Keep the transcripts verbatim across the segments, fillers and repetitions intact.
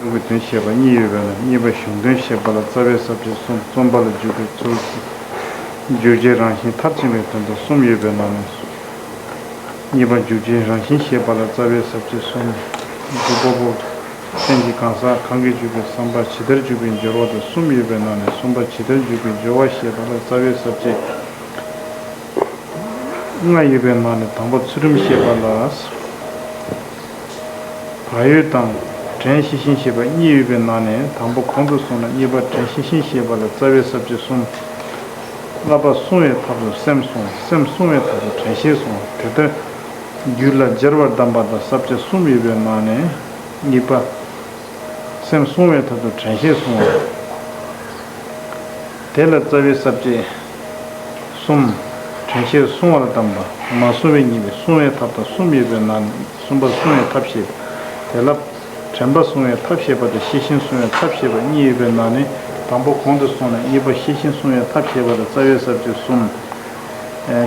གཞུང་གི་དོན་བཤད་པ་གཉིས་ཡོད་པའི་ནང་གཉིས་པ་གཞུང་དོན་བཤད་པ་ལ་རྩ་བའི་ས་བཅད་གསུམ། རྩོམ་པ་ལ་འཇུག་པའི་ཚུལ་གསུམ། འཇུག་བྱེད་རང་བཞིན་མཐར་ཕྱིན་པའི་དོན་དུ་གསུམ་ཡོད་པའི་ནང་ནས་གཉིས་པ་འཇུག་བྱེད་རང་བཞིན་བཤད་པ་ལ་རྩ་བའི་ས་བཅད་གསུམ། འཇུག་པ་པོ་སེམས་ཀྱི་གང་ཟག་གང་གིས་འཇུག་པའི་བསམ་པ་ཇི་ལྟར་འཇུག་པའི་སྦྱོར་བ་དང་གསུམ་ཡོད་པའི་ནང་ནས་གསུམ་པ་ཇི་ལྟར་འཇུག་པའི་སྦྱོར་བ་བཤད་པ་ལ་རྩ་བའི་ས་བཅད་ལྔ་ཡོད་པའི་ནང་ནས་དང་པོ་ཚུལ་ཁྲིམས་བཤད་པ་ལ། བག་ཡོད་དང་། དྲན་ཤེས་བཞིན་ཞེས་པ་གཉིས་ཡོད་པའི་ནང་ནས་དང་པོ་གོང་དུ་སོང་ལ་གཉིས་པ་དྲན་ཤེས་བཞིན་ཞེས་པ་ལ་རྩ་བའི་ས་བཅད་གསུམ། བསླབ་པ་བསྲུང་བའི་ཐབས་སུ་སེམས་བསྲུང་། སེམས་བསྲུང་བའི་ཐབས་སུ་དྲན་ཤེས་བསྲུང་། དེ་ལྟར་རྒྱུད་ལ་སྦྱར་བར་གདམས་པ་དང་ས་བཅད་གསུམ་ཡོད་པའི་ནང་ནས་གཉིས་པ། སེམས་བསྲུང་བའི་ཐབས་སུ་དྲན་ཤེས་བསྲུང་བ། དེ་ལ་རྩ་བའི་ས་བཅད་གསུམ། དྲན་ཤེས་བསྲུང་བར་གདམས་པ། མ་བསྲུང་བའི་གཉིས་པའི་བསྲུང་བའི་ཐབས་དང་གསུམ་ཡོད་པའི་ནང་ནས་གསུམ་པར་བསྲུང་བའི་ཐབས་བཤད། དེ་ལ་དྲན་པ་བསྲུང་བའི་ཐབས་བཤད་པ་དང་ཤེས་བཞིན་བསྲུང་བའི་ཐབས་བཤད་པ་གཉིས་ཡོད་པའི་ནང་ནས་དང་པོ་གོང་དུ་སོང་ནས་གཉིས་པ་ཤེས་བཞིན་བསྲུང་བའི་ཐབས་བཤད་པ་ལ་རྩ་བའི་ས་བཅད་གསུམ།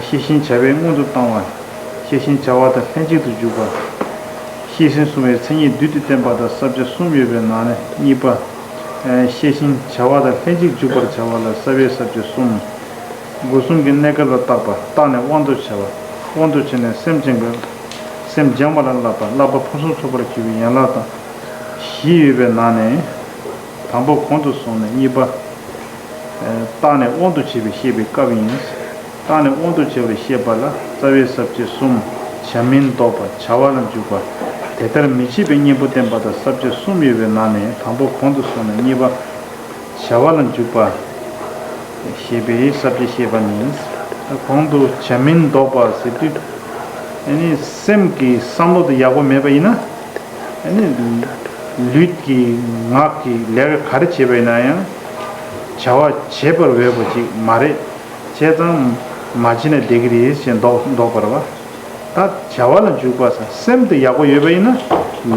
ཤེས་བཞིན་བྱ་བའི་སྔོན་དུ་བཏང་བ། ཤེས་བཞིན་བྱ་བ་དང་ལྷན་ཅིག་ཏུ་འཇུག་པ། ཤེས་བཞིན་བསྲུང་བའི་མཚན་ཉིད་བསྡུས་ཏེ་བསྟན་པ་དང་ས་བཅད་གསུམ་ཡོད་པའི་ནང་ནས་གཉིས་པ། ཤེས་བཞིན་བྱ་བ་དང་ལྷན་ཅིག་འཇུག་པར་བྱ་བ་ལ་རྩ་བའི་ས་བཅད་གསུམ། སྒོ་གསུམ་གྱི་གནས་སྐབས་ལ་བརྟག་པ། བརྟགས་ནས་དབང་དུ་བྱ་བ། དབང་དུ་བྱས་ནས་སེམས་བཅིངས་པ། སེམས་སྦྱངས་པ་ལ་བསླབ་པ། བསླབ་པ་ཕུན་སུམ་ཚོགས་པར་འགྱུར་བའི་ཡན་ལག་དང་། བཞི་ཡོད་པའི་ནང་ནས། དང་པོ་གོང་དུ་སོང་ནས་གཉིས་པ། བརྟགས་ནས་དབང་དུ་བྱས་པའི་བཤད་པའི་སྐབས་ཡིན། བརྟགས་ནས་དབང་དུ་བྱས་པའི་བཤད་པ་ལ་རྩ་བའི་ས་བཅད་གསུམ། བྱ་མིན་ལྡོག་པ། བྱ་བ་ལ་འཇུག་པ། དེ་ལྟར་མི་བྱེད་པའི་གཉེན་པོ་བསྟན་པ་དང་ས་བཅད་གསུམ་ཡོད་པའི་ནང་ནས་དང་པོ་གོང་དུ་སོང་ནས་གཉིས་པ། བྱ་བ་ལ་འཇུག་པ། ཞེས་པའི་ས་བཅད་བཤད་པ་ནི། གོང་དུ་བྱ་མིན་ལྡོག་པ་ཟེར་དུས། ཨ་ནི་སེམས་ཀྱི་བསམ་བློ་དེ་ཡག་པོ་མེད་པ་ཡིན་ན། ཨ་ནི་ལུས་ཀྱི་ངག་གི་ལས་ཀ་ག་རེ་བྱས་པ་ཡིན་ན་ཡང་། བྱ་བ་བྱེད་པར་འོས་པ་ཅིག་མ་རེད། བྱས་ཙང་མ་བྱས་ན་བསྡད་ཀྱི་རེད་ཞེས་ལྡོག་ལྡོག་པར་བ། ད་བྱ་བ་ལ་འཇུག་པ་ཟེར་སེམས་དེ་ཡག་པོ་ཡོད་པ་ཡིན་ན།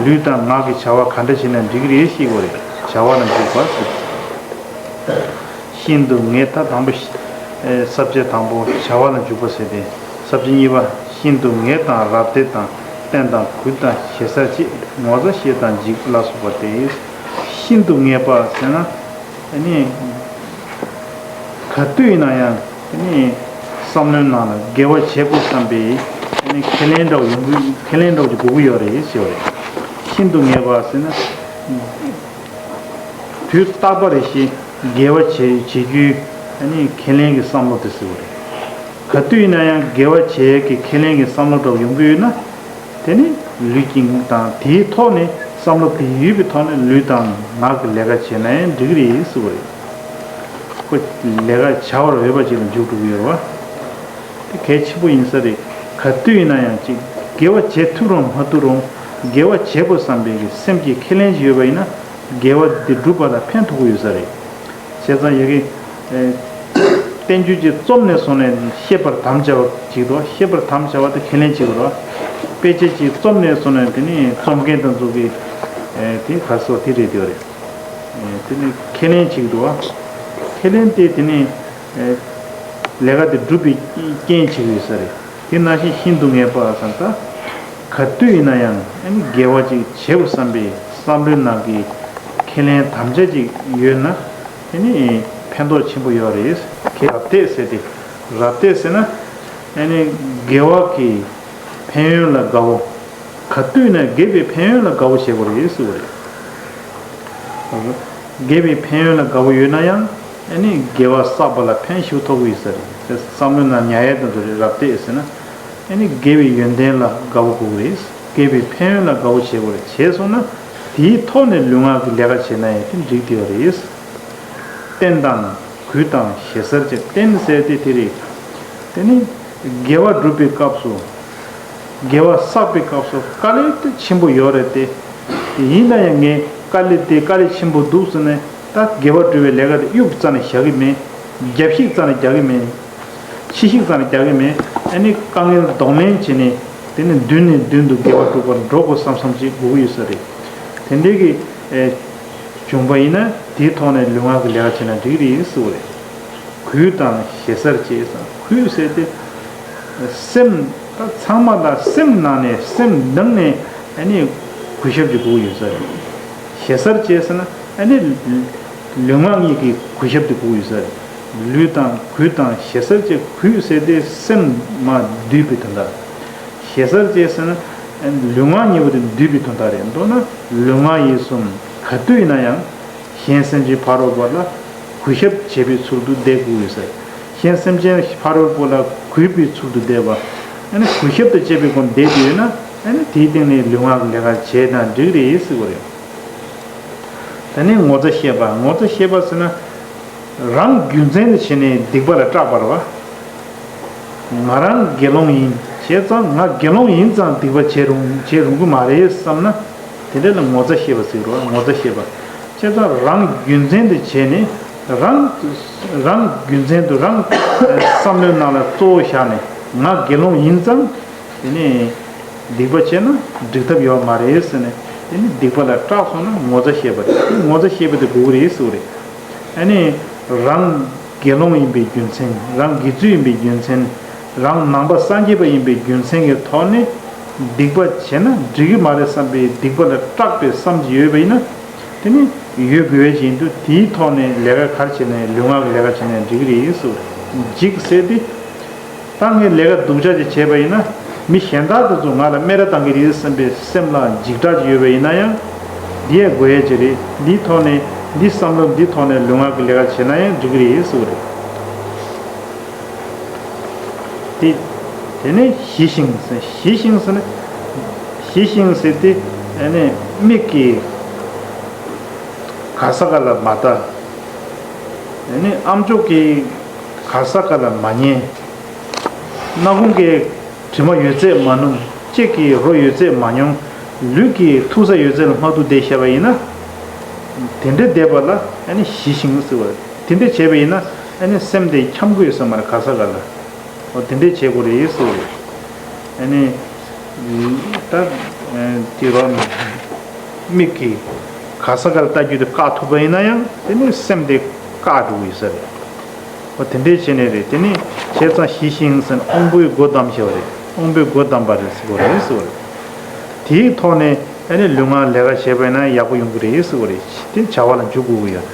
ལུས་དང་ངག་གི་བྱ་བ་ག་འདྲ་བྱས་ན་འགྲིག་གི་རེད་ཤེས་དགོས་རེད། བྱ་བ་ལ་འཇུག་པ་ཟེར། ཤིན་ཏུ་ངེས་ད་དང་པོ། ས་བཅད་དང་པོ་བྱ་བ་ལ་འཇུག་པ་ཟེར་ཏེ། ས་བཅད་གཉིས་པ་ཤིན་ཏུ་ངེས་དང་རབ་བདེ་དང་བརྟན་དང་གུས་དང་ཞེ་སར་བྱེད་ངོ་ཚ་ཤེས་དང་འཇིགས་ལ་སོགས་པ་སྟེ། ཤིན་ཏུ་ངེས་པ་ཟེར་ན། ཨ་ནི། ག་དུས་ཡིན་ན་ཡང་ཨ་ནི། བསམ་བློའི་ནང་ལ་དགེ་བ་བྱེད་དགོས་བསམ་པའི་ཨ་ནི་ཁས་ལེན་འདྲ་བོ་ཡོང་གི་ཁས་ལེན་འདྲ་བོ་ཅིག་དགོས་ཀྱི་ཡོད་རེད་ཞེས་པ་རེད། ཤིན་ཏུ་ངེས་པ་ཟེར་ན། དུས་རྟག་པ་རེ་བཞིན་དགེ་བ་བྱེད་བྱེད་རྒྱུའི་ཨ་ནི་ཁས་ལེན་གྱི་བསམ་བློ་དེ་ཟེར་བ་རེད། ག་དུས་ཡིན་ན་ཡང་དགེ་བ་བྱེད་ཀྱི་ཁས་ལེན་གྱི་བསམ་བློ་འདྲ་བོ་ཡོང་གི་ཡོད་ན། དེ་ནི་ལུས་ཀྱི་དང་དེའི་ཐོག་ནས་བསམ་བློ་དེ་ཡོད་པའི་ཐོག་ནས་ལུས་དང་ངག་གི་ལས་ཀ་བྱས་ན་ཡང་འགྲིག་གི་རེད་ཟེར་བ་རེད། ཁོ་ལས་ཀ་བྱ་བར་འོས་པ་ཅིག་ལ་འཇུག་འགྲོ་གི་ཡོད་རེད་བ། དེ་གལ་ཆེན་པོ་ཡིན་ས་རེད། ག་དུས་ཡིན་ན་ཡང་ཅིག་དགེ་བ་བྱེད་ཐུབ་རུང་མ་ཐུབ་རུང་དགེ་བ་བྱེད་དགོས་བསམ་པའི་གི་སེམས་ཀྱི་ཁས་ལེན་ཅིག་ཡོད་པ་ཡིན་ན། དགེ་བ་འདི་སྒྲུབ་པ་ལ་ཕན་ཐོགས་ཀྱི་ཡོད་ས་རེད། བྱས་ཙང་ཡ་གི། ཨེ། བསྟན་བཅོས་ཀྱི་རྩོམ་ནས་བཟུང་ནས་བཤད་པར་དམ་བཅའ་བ་ཅིག་དང་བཤད་པར་དམ་བཅའ་བ་དེ་ཁས་ལེན་བྱེད་དགོས་རེད། དཔེ་ཆ་ཅིག་རྩོམ་ནས་བཟུང་ནས་དེ་ནི་རྩོམ་མཁན་དེ་ཚོ་གི། ཨེ། དེ་ག་སོ་དེ་རེད་དེ་རེད། ཨེ། དེ་ནི་ཁས་ལེན་བྱེད་དགོས་རེད། ཁས་ལེན་དེ་དེ་ནི། ཨེ། ལས་ཀ་དེ་སྒྲུབ་པའི་རྐྱེན་བྱེད་ཀྱི་ཡོད་ས་རེད། དེ་ནང་བཞིན་ཤིན་ཏུ་ངེས་པ་ཟེར་ད། ག་དུས་ཡིན་ན་ཡང་ཨ་ནི་དགེ་བ་ཅིག་བྱེད་དགོས་བསམ་པའི་བསམ་བློའི་ནང་གི་ཁས་ལེན་དམ་བཅའ་ཅིག་ཡོད་ན། དེ་ནི་ཕན་ཐོགས་ཆེན་པོ་ཡོད་རེད། ཁྱེད་རབ་བརྟས་ཟེར་ཏེ། རབ་བརྟས་ཟེར་ན། ཨ་ནི་དགེ་བ་གི་ཕན་ཡོན་ལ་དགའ་བོ། ག་དུས་ན་དགེ་བའི་ཕན་ཡོན་ལ་དགའ་བོ་བྱེད་དགོས་རེད་ཟེར་བ་རེད། དགེ་བའི་ཕན་ཡོན་ལ་དགའ་བོ་ཡོད་ན་ཡང་། ཨ་ནི་དགེ་བ་བསགས་པ་ལ་ཕན་ཞིག་ཐོགས་ཀྱི་ཡོད་ས་རེད། བསམ་བློའི་ནང་ཉར་ཡས་དེ་ཚོ་རེད། རབ་བརྟས་ཟེར་ན། ཨ་ནི་དགེ་བའི་ཡོན་ཏན་ལ་དགའ་བོ་དགོས་ཀྱི་རེད། དགེ་བའི་ཕན་ཡོན་ལ་དགའ་བོ་བྱེད་དགོས་རེད། བྱས་སོང་ན་དེའི་ཐོག་ནས་ལུས་ངག་གི་ལས་ཀ་བྱས་ན་ཡང་དེ་འགྲིག་བསྡད་ཡོད་རེད། བརྟན་དང་གུས་དང་ཞེ་སར་བྱེད། བརྟན་ཟེར་དེ་དེ་རེད། དེ་ནི་དགེ་བ་སྒྲུབ་པའི་སྐབས་སུ། དགེ་བ་བསགས་པའི་སྐབས་སུ་དཀའ་ལས་དེ་ཆེན་པོ་ཡོད་རེད་དེ། ཡིན་ན་ཡང་ངས་དཀའ་ལས་དེ་དཀའ་ལས་ཆེན་པོ་འདུག་ཟེར་ནས་ད་དགེ་བ་སྒྲུབ་པའི་ལས་ཀ་དེ་གཡུག་རྩ་ནས་བཞག་གི་མེད། རྒྱབ་བཤིག་རྩ་ནས་རྒྱག་གི་མེད། ཕྱི་བཤིག་རྩ་ནས་རྒྱག་གི་མེད། ཨ་ནི་དཀའ་ངལ་གདོང་ལེན་བྱས་ནས་དེ་ནི་མདུན་ནས་མདུན་དུ་དགེ་བ་སྒྲུབ་པར་འགྲོ་དགོས་བསམ་བསམ་ཅིག་དགོས་ཀྱི་ཡོད་ས་རེད། དེ་འདྲའི་གི་ཨེ། བྱུང་བ་ཡིན་ན་དེའི་ཐོག་ནས་ལུས་ངག་གི་ལས་ཀ་བྱས་ན་འགྲིག་གི་རེད་ཟེར་བ་རེད། གུས་དང་ཞེ་སར་བྱེད་ཟེར། གུས་ཟེར་ཏེ། སེམས། ད་ཚང་མ་ལ་སེམས་ནང་ནས་སེམས་གདངས་ནས་ཨ་ནི་གུས་ཞབས་ཀྱི་དགོས་ཡོད་ས་རེད། ཞེ་སར་བཅས་ཟེར་ན་ཨ་ནི་ལུས་ངག་གཉིས་ཀྱི་གུས་ཞབས་དེ་དགོས་ཡོད་ས་རེད། ལུས་དང་གུས་དང་ཞེ་སར་བཅས། གུས་ཟེར་དེ་སེམས་མ་འདུས་པའི་དོན་དག་ཞེ་སར་བཅས་ཟེར་ན་ལུས་ངག་གཉིས་པོ་དེ་འདུས་པའི་དོན་དག་རེད། མདོར་ན་ལུས་ངག་ཡིད་གསུམ་ག་དུས་ཡིན་ན་ཡང་གཞན་སེམས་ཅན་ཕ་རོལ་པོ་ལ་གུས་ཞབས་བྱེད་པའི་ཚུལ་དུ་བསྡད་དགོས་ཡོད་ས་རེད། གཞན་སེམས་ཅན་ཕ་རོལ་པོ་ལ་གུས་པའི་ཚུལ་དུ་བསྡད་པ། ཨ་ནི་གུས་ཞབས་དང་བཅས་པའི་སྒོ་ནས་བསྡད་དེ་ཡོད་ན་ཨ་ནི་དེའི་སྟེང་ནས་ལུས་ངག་གི་ལས་ཀ་བྱས་དང་འགྲིག་རེད་ཟེར་བ་རེད། ད་ནི་ངོ་ཚ་ཤེས་པ། ངོ་ཚ་ཤེས་པ་ཟེར་ན་རང་རྒྱུ་མཚན་དུ་བྱས་ནས་སྡིག་པ་ལ་སྐྲག་པ་རེད་བ། ང་རང་དགེ་སློང་ཡིན། བྱས་ཙང་ང་དགེ་སློང་ཡིན་ཙང་སྡིག་པ་བྱེད་རུང་བྱེད་རུང་གི་མ་རེད་བསམ་ན་དེ་འདྲ་ལ་ངོ་ཚ་ཤེས་པ་ཟེར་རོ། ངོ་ཚ་ཤེས་པ། བྱས་ཙང་རང་རྒྱུ་མཚན་དུ་བྱས་ནས་རང་རང་རྒྱུ་མཚན་དུ་རང་བསམ་བློའི་ནང་ལ་གཙོ་བོ་བཞག་ནས་ང་དགེ་སློང་ཡིན་ཙང་དེ་ནས་སྡིག་པ་བྱས་ན་འགྲིག་ཐབས་ཡོད་མ་རེད་ཟེར་ནས་དེ་ནས་སྡིག་པ་ལ་སྐྲག་སོང་ན་ངོ་ཚ་ཤེས་པ་རེད། ངོ་ཚ་ཤེས་པ་དེ་དགོས་ཀྱི་རེད་ཟེར་བ་རེད། ཨ་ནི་རང་དགེ་སློང་ཡིན་པའི་རྒྱུ་མཚན། རང་དགེ་ཚུལ་ཡིན་པའི་རྒྱུ་མཚན། རང་ནང་པ་སངས་རྒྱས་པ་ཡིན་པའི་རྒྱུ་མཚན་གྱི་ཐོག་ནས་སྡིག་པ་བྱས་ན་འགྲིག་གི་མ་རེད་བསམ་པའི་སྡིག་པ་ལ་སྐྲག་པའི་བསམ་གྱི་ཡོད་པ་ཡིན་ན་དེ་ནི་ཡོད་དགོས་པའི་བཞིན་དུ་དེའི་ཐོག་ནས་ལས་ཀ་ག་རེ་བྱས་ནས་ལུས་ངག་གི་ལས་ཀ་བྱས་ནས་འགྲིག་གི་རེད་ཟེར་བ་རེད། འཇིགས་ཟེར་ཏེ། ད་ངས་ལས་ཀ་སྡུག་ཅག་ཅིག་བྱས་པ་ཡིན་ན་མི་གཞན་དག་དེ་ཚོ་ང་ལ་སྨད་ར་བཏང་གི་རེད་བསམ་པའི་སེམས་ལ་འཇིགས་སྐྲག་ཅིག་ཡོད་པ་ཡིན་ན་ཡང་འདི་ཡང་དགོས་ཡས་ཅིག་རེད། འདིའི་ཐོག་ནས་འདི་བསམ་བློ་འདིའི་ཐོག་ནས་ལུས་ངག་གི་ལས་ཀ་བྱས་ན་ཡང་འགྲིག་གི་རེད་ཟེར་བ་རེད། དེ་དེ་ནས་ཞི་ཞིང་ཟེར། ཞི་ཞིང་ཟེར་ན་ཞི་ཞིང་ཟེར་ཏེ་ཨ་ནི་མིག་གིས་ག་ས་ག་ལ་མ་ལྟ། ཨ་ནི་ཨམ་ཅོག་གིས་ག་ས་ག་ལ་མ་ཉན། སྣ་ཁུང་གིས་དྲི་མ་ཡོད་ཚད་མ་སྣོམ། ལྕེ་གིས་རོ་ཡོད་ཚད་མ་མྱོང་། ལུས་ཀྱིས་ཐུག་ས་ཡོད་ཚད་ལ་མ་ཐུག་བསྡད་བཞག་པ་ཡིན་ན། དེ་འདྲ་བསྡད་པ་ལ་ཨ་ནི་ཞི་ཞིང་ཟེར་བ། དེ་འདྲ་བྱས་པ་ཡིན་ན་ཨ་ནི་སེམས་དེ་འཁྱམ་གི་ཡོད་ས་མ་རེད། ག་ས་ག་ལ། འོ་དེ་འདྲ་བྱེད་དགོས་རེད་ཟེར་བ་རེད། ཨ་ནི། ད། དེ་རོ། མིག་གིས་ག་ས་ག་ལ་ལྟ་རྒྱུ་དེ་བཀག་ཐུབ་པ་ཡིན་ན་ཡང་དེ་ནི་སེམས་དེ་བཀག་འགྲོ་གི་ཡོད་ས་རེད། འོ་དེ་འདྲས་བྱས་ནས་རེད། དེ་ནི་བྱས་ཙང་ཞི་ཞིང་ཟེར་ན་དབང་པོའི་སྒོ་བསྡམས་བྱས་པ་རེད། དབང་པོའི་སྒོ་བསྡམས་པ་རེད་ཟེར་བ་རེད་ཟེར་བ་རེད། དེའི་ཐོག་ནས་ཨ་ནི་ལུས་ངག་ལས་ཀ་བྱས་པ་ཡིན་ན་ཡག་པོ་ཡོང་གི་རེད་ཟེར་བ་རེད། དེ་བྱ་བ་ལ་འཇུག་དགོས་ཀྱི་ཡོད།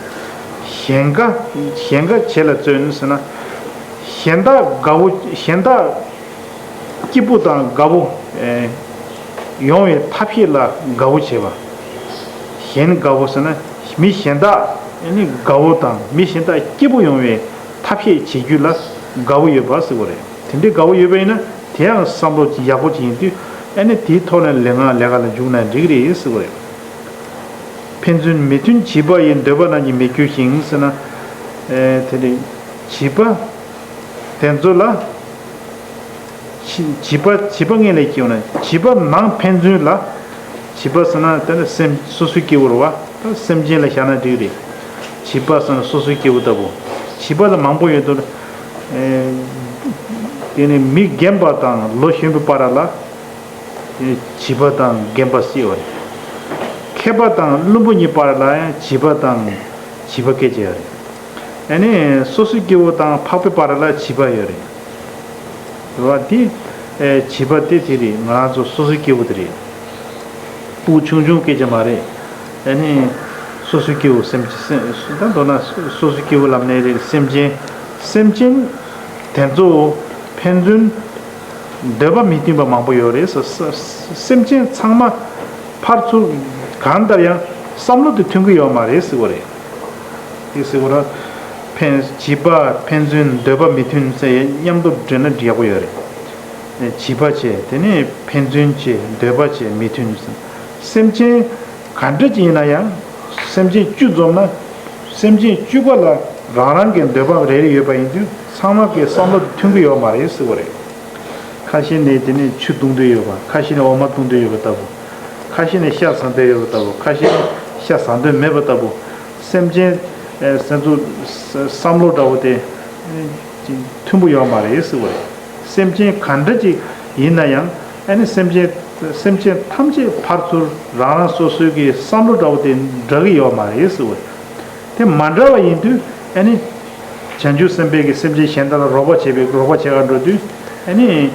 གཞན་དགའ། གཞན་དགའ་བྱེད་ལ་བརྩོན་ཟེར་ན། གཞན་དག་དགའ་བོ། གཞན་དག་སྐྱིད་པོ་དང་དགའ་བོ། ཨེ། ཡོང་བའི་ཐབས་ཤེས་ལ་དགའ་བོ་བྱེད་པ། གཞན་དགའ་བོ་ཟེར་ན་མི་གཞན་དག་ཨ་ནི་དགའ་བོ་དང་མི་གཞན་དག་སྐྱིད་པོ་ཡོང་བའི་ཐབས་ཤེས་བྱེད་རྒྱུ་ལ་དགའ་བོ་ཡོད་པ་ཟེར་བ་རེད། དེ་འདྲའི་དགའ་བོ་ཡོད་པ་ཡིན་ན་དེ་ཡང་བསམ་བློ་ཡག་པོ་ཅིག་ཡིན་དུས་ཨ་ནི་དེའི་ཐོག་ནས་ལས་ངག་ལས་ཀ་ལ་འཇུག་ན་འགྲིག་རེད་ཟེར་བ་རེད། ཕན་ཚུན་མི་མཐུན་བྱིས་པ་ཡི། འདོད་པ་རྣམས་ཀྱིས་མི་སྐྱོ་ཞིང་ཟེར་ན། ཨེ། དེ་ནི་བྱིས་པ་དེ་ཚོ་ལ། བྱིས་བྱིས་པ་བྱིས་པ་ངེས་ལེགས་སྐྱེ་བ་ན་བྱིས་པ་ནང་ཕན་ཚུན་ལ། བྱིས་པ་ཟེར་ན་དེ་ནི་སེམས་སོ་སོའི་སྐྱེ་བོ་རེད་བ། ད་སེམས་ཅན་ལ་བཞག་ན་འགྲིག་རེད། བྱིས་པ་ཟེར་ན་སོ་སོའི་སྐྱེ་བོ་ལྟ་བུ། བྱིས་པ་ལ་མང་པོ་ཡོད་དོ། ཨེ། དེ་ནི་མི་རྒན་པ་དང་ལོ་གཞོན་པའི་བར་ལ། བྱིས་པ་དང་རྒན་པ་སྐྱེ་བ་རེད། མཁས་པ་དང་བླུན་པོ་གཉིས་བར་ལ་ཡང་བྱིས་པ་དང་བྱིས་པ་སྐད་ཆ་ཡོད་རེད། ཨ་ནི་སོ་སོའི་སྐྱེ་བོ་དང་འཕགས་པའི་བར་ལ་བྱིས་པ་ཡོད་རེད། རེད་བ། དེ་བྱིས་པ་དེ་དེ་རེད། ང་རང་ཚོ་སོ་སོའི་སྐྱེ་བོ་དེ་རེད། སྤུ་གུ་ཆུང་ཆུང་སྐད་ཆ་མ་རེད། ཨ་ནི་སོ་སོའི་སྐྱེ་བོ་སེམས་ཅན་སེམས་ད་མདོར་ན་སོ་སོའི་སྐྱེ་བོ་ལབ་ནའི་རེད། སེམས་ཅན་སེམས་ཅན་དེ་ཚོ་ཕན་ཚུན་འདོད་པ་མི་མཐུན་པ་མང་པོ་ཡོད་རེད། ས་ས་སེམས་ཅན་ཚང་མ་ཕར་ཚུར་གང་ལྟར་ཡང་བསམ་བློ་དེ་མཐུན་གྱི་ཡོད་མ་རེད་ཟེར་བ་རེད། དེ་ཟེར་བ་ར་ཕན་བྱིས་པ་ཕན་ཚུན་འདོད་པ་མི་མཐུན་ཟེར་ཡ་མཉམ་དུ་འདྲེས་ན་ཡག་པོ་ཡོད་རེད། བྱིས་པ་བྱས་དེ་ནས་ཕན་ཚུན་བྱས་འདོད་པ་བྱས་མི་མཐུན་ཟེར། སེམས་ཅན་ག་འདྲ་ཅིག་ཡིན་ན་ཡང་སེམས་ཅན་བཅུ་འཛོམས་ན་སེམས་ཅན་བཅུ་པ་ལ་རང་རང་གི་འདོད་པ་རེ་རེ་ཡོད་པ་ཡིན་དུས་ཚང་མ་གི་བསམ་བློ་མཐུན་གྱི་ཡོད་མ་རེད་ཟེར་བ་རེད། ཁ་ཤས་ནས་དེ་ནས་ཆུ་བཏུང་འདོད་ཡོད་པ། ཁ་ཤས་ནས་འོ་མ་བཏུང་འདོད་ཡོད་པ་ལྟ་བུ། ཁ་ཤས་ནས་ཤ་ཟ་འདོད་ཡོད་པ་ལྟ་བུ། ཁ་ཤས་ནས་ཤ་ཟ་འདོད་མེད་པ་ལྟ་བུ། སེམས་ཅན་ཨེ་སེམས་ཚོ་བསམ་བློ་འདྲ་བོ་དེ་ཨེ་མཐུན་པོ་ཡོད་མ་རེད་ཟེར་བ་རེད། སེམས་ཅན་ག་འདྲ་ཅིག་ཡིན་ན་ཡང་ཨ་ནི་སེམས་ཅན་སེམས་ཅན་ཐམས་ཅད་ཕར་ཚུར་རང་རང་སོ་སོའི་གི་བསམ་བློ་འདྲ་བོ་དེ་འདྲ་གི་ཡོད་མ་རེད་ཟེར་བ་རེད། དེ་མ་འདྲ་བ་ཡིན་དུས་ཨ་ནི་བྱང་ཆུབ་སེམས་དཔའི་གི་སེམས་ཅན་གཞན་དག་ལ་རོགས་པ་བྱེད་པའི་རོགས་པ་བྱེད་ག་འགྲོ་དུས་ཨ་ནི་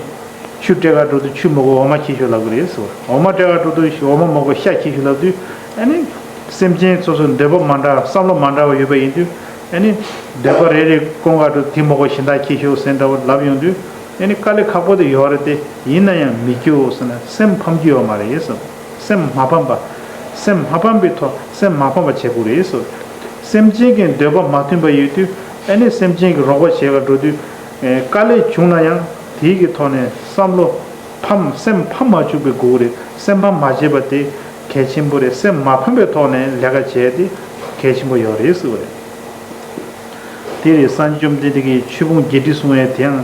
ཆུ་སྤྲད་ག་འགྲོ་དུས་ཆུ་མི་དགོས་འོ་མ་ཁྱེར་ཤོག་ལབ་གི་རེད་ཟེར་བ། འོ་མ་སྤྲད་ག་འགྲོ་དུས་འོ་མ་མི་དགོས་ཤ་ཁྱེར་ཤོག་ལབ་དུས་ཨ་ནི་ སེམས་ཅན་སོ་སོ་འདོད་པ་མ་འདྲ་བསམ་བློ་མ་འདྲ་བ་ཡོད་པ་ཡིན་དུས། ཨ་ནི་འདོད་པ་རེ་རེ་སྐོང་ག་འགྲོ་དེ་མ་གོ་གཞན་དག་ཁྱེར་ཤོག་ཟེར་འདྲ་བ་ལབ་ཡོང་དུས། ཨ་ནི་དཀའ་ལས་ཁག་པོ་དེ་ཡོད་རེད་དེ། ཡིན་ན་ཡང་མི་སྐྱོ་ཟེར་ན་སེམས་ཕམ་རྒྱུ་ཡོད་མ་རེད་ཟེར། སེམས་མ་ཕམ་པ། སེམས་མ་ཕམ་པའི་ཐོག་སེམས་མ་ཕམ་པ་བྱེད་དགོས་རེད་ཟེར། སེམས་ཅན་གྱི་འདོད་པ་མ་མཐུན་པ་ཡོད་དུས། ཨ་ནི་སེམས་ཅན་གྱི་རོགས་པ་བྱེད་ག་འགྲོ་དུས། ཨེ། དཀའ་ལས་བྱུང་ན་ཡང་དེའི་གི་ཐོག་ནས་བསམ་བློ་ཕམ་སེམས་ཕམ་མ་བཅུག་པའི་དགོས་རེད། སེམས་ཕམ་མ་བྱེད་པ་དེ་གལ་ཆེན་པོ་རེད། སེམས་མ་ཕམ་པའི་ཐོག་ནས་ལས་ཀ་བྱས་ཏེ་གལ་ཆེན་པོ་ཡོད་རེད་ཟེར་བ་རེད། དེ་རེད། སངས་རྒྱས་བཅོམ་ལྡན་འདས་ཀྱིས་ཆོས་ཕུང་བརྒྱད་ཁྲི་གསུང་བའི་དེའང་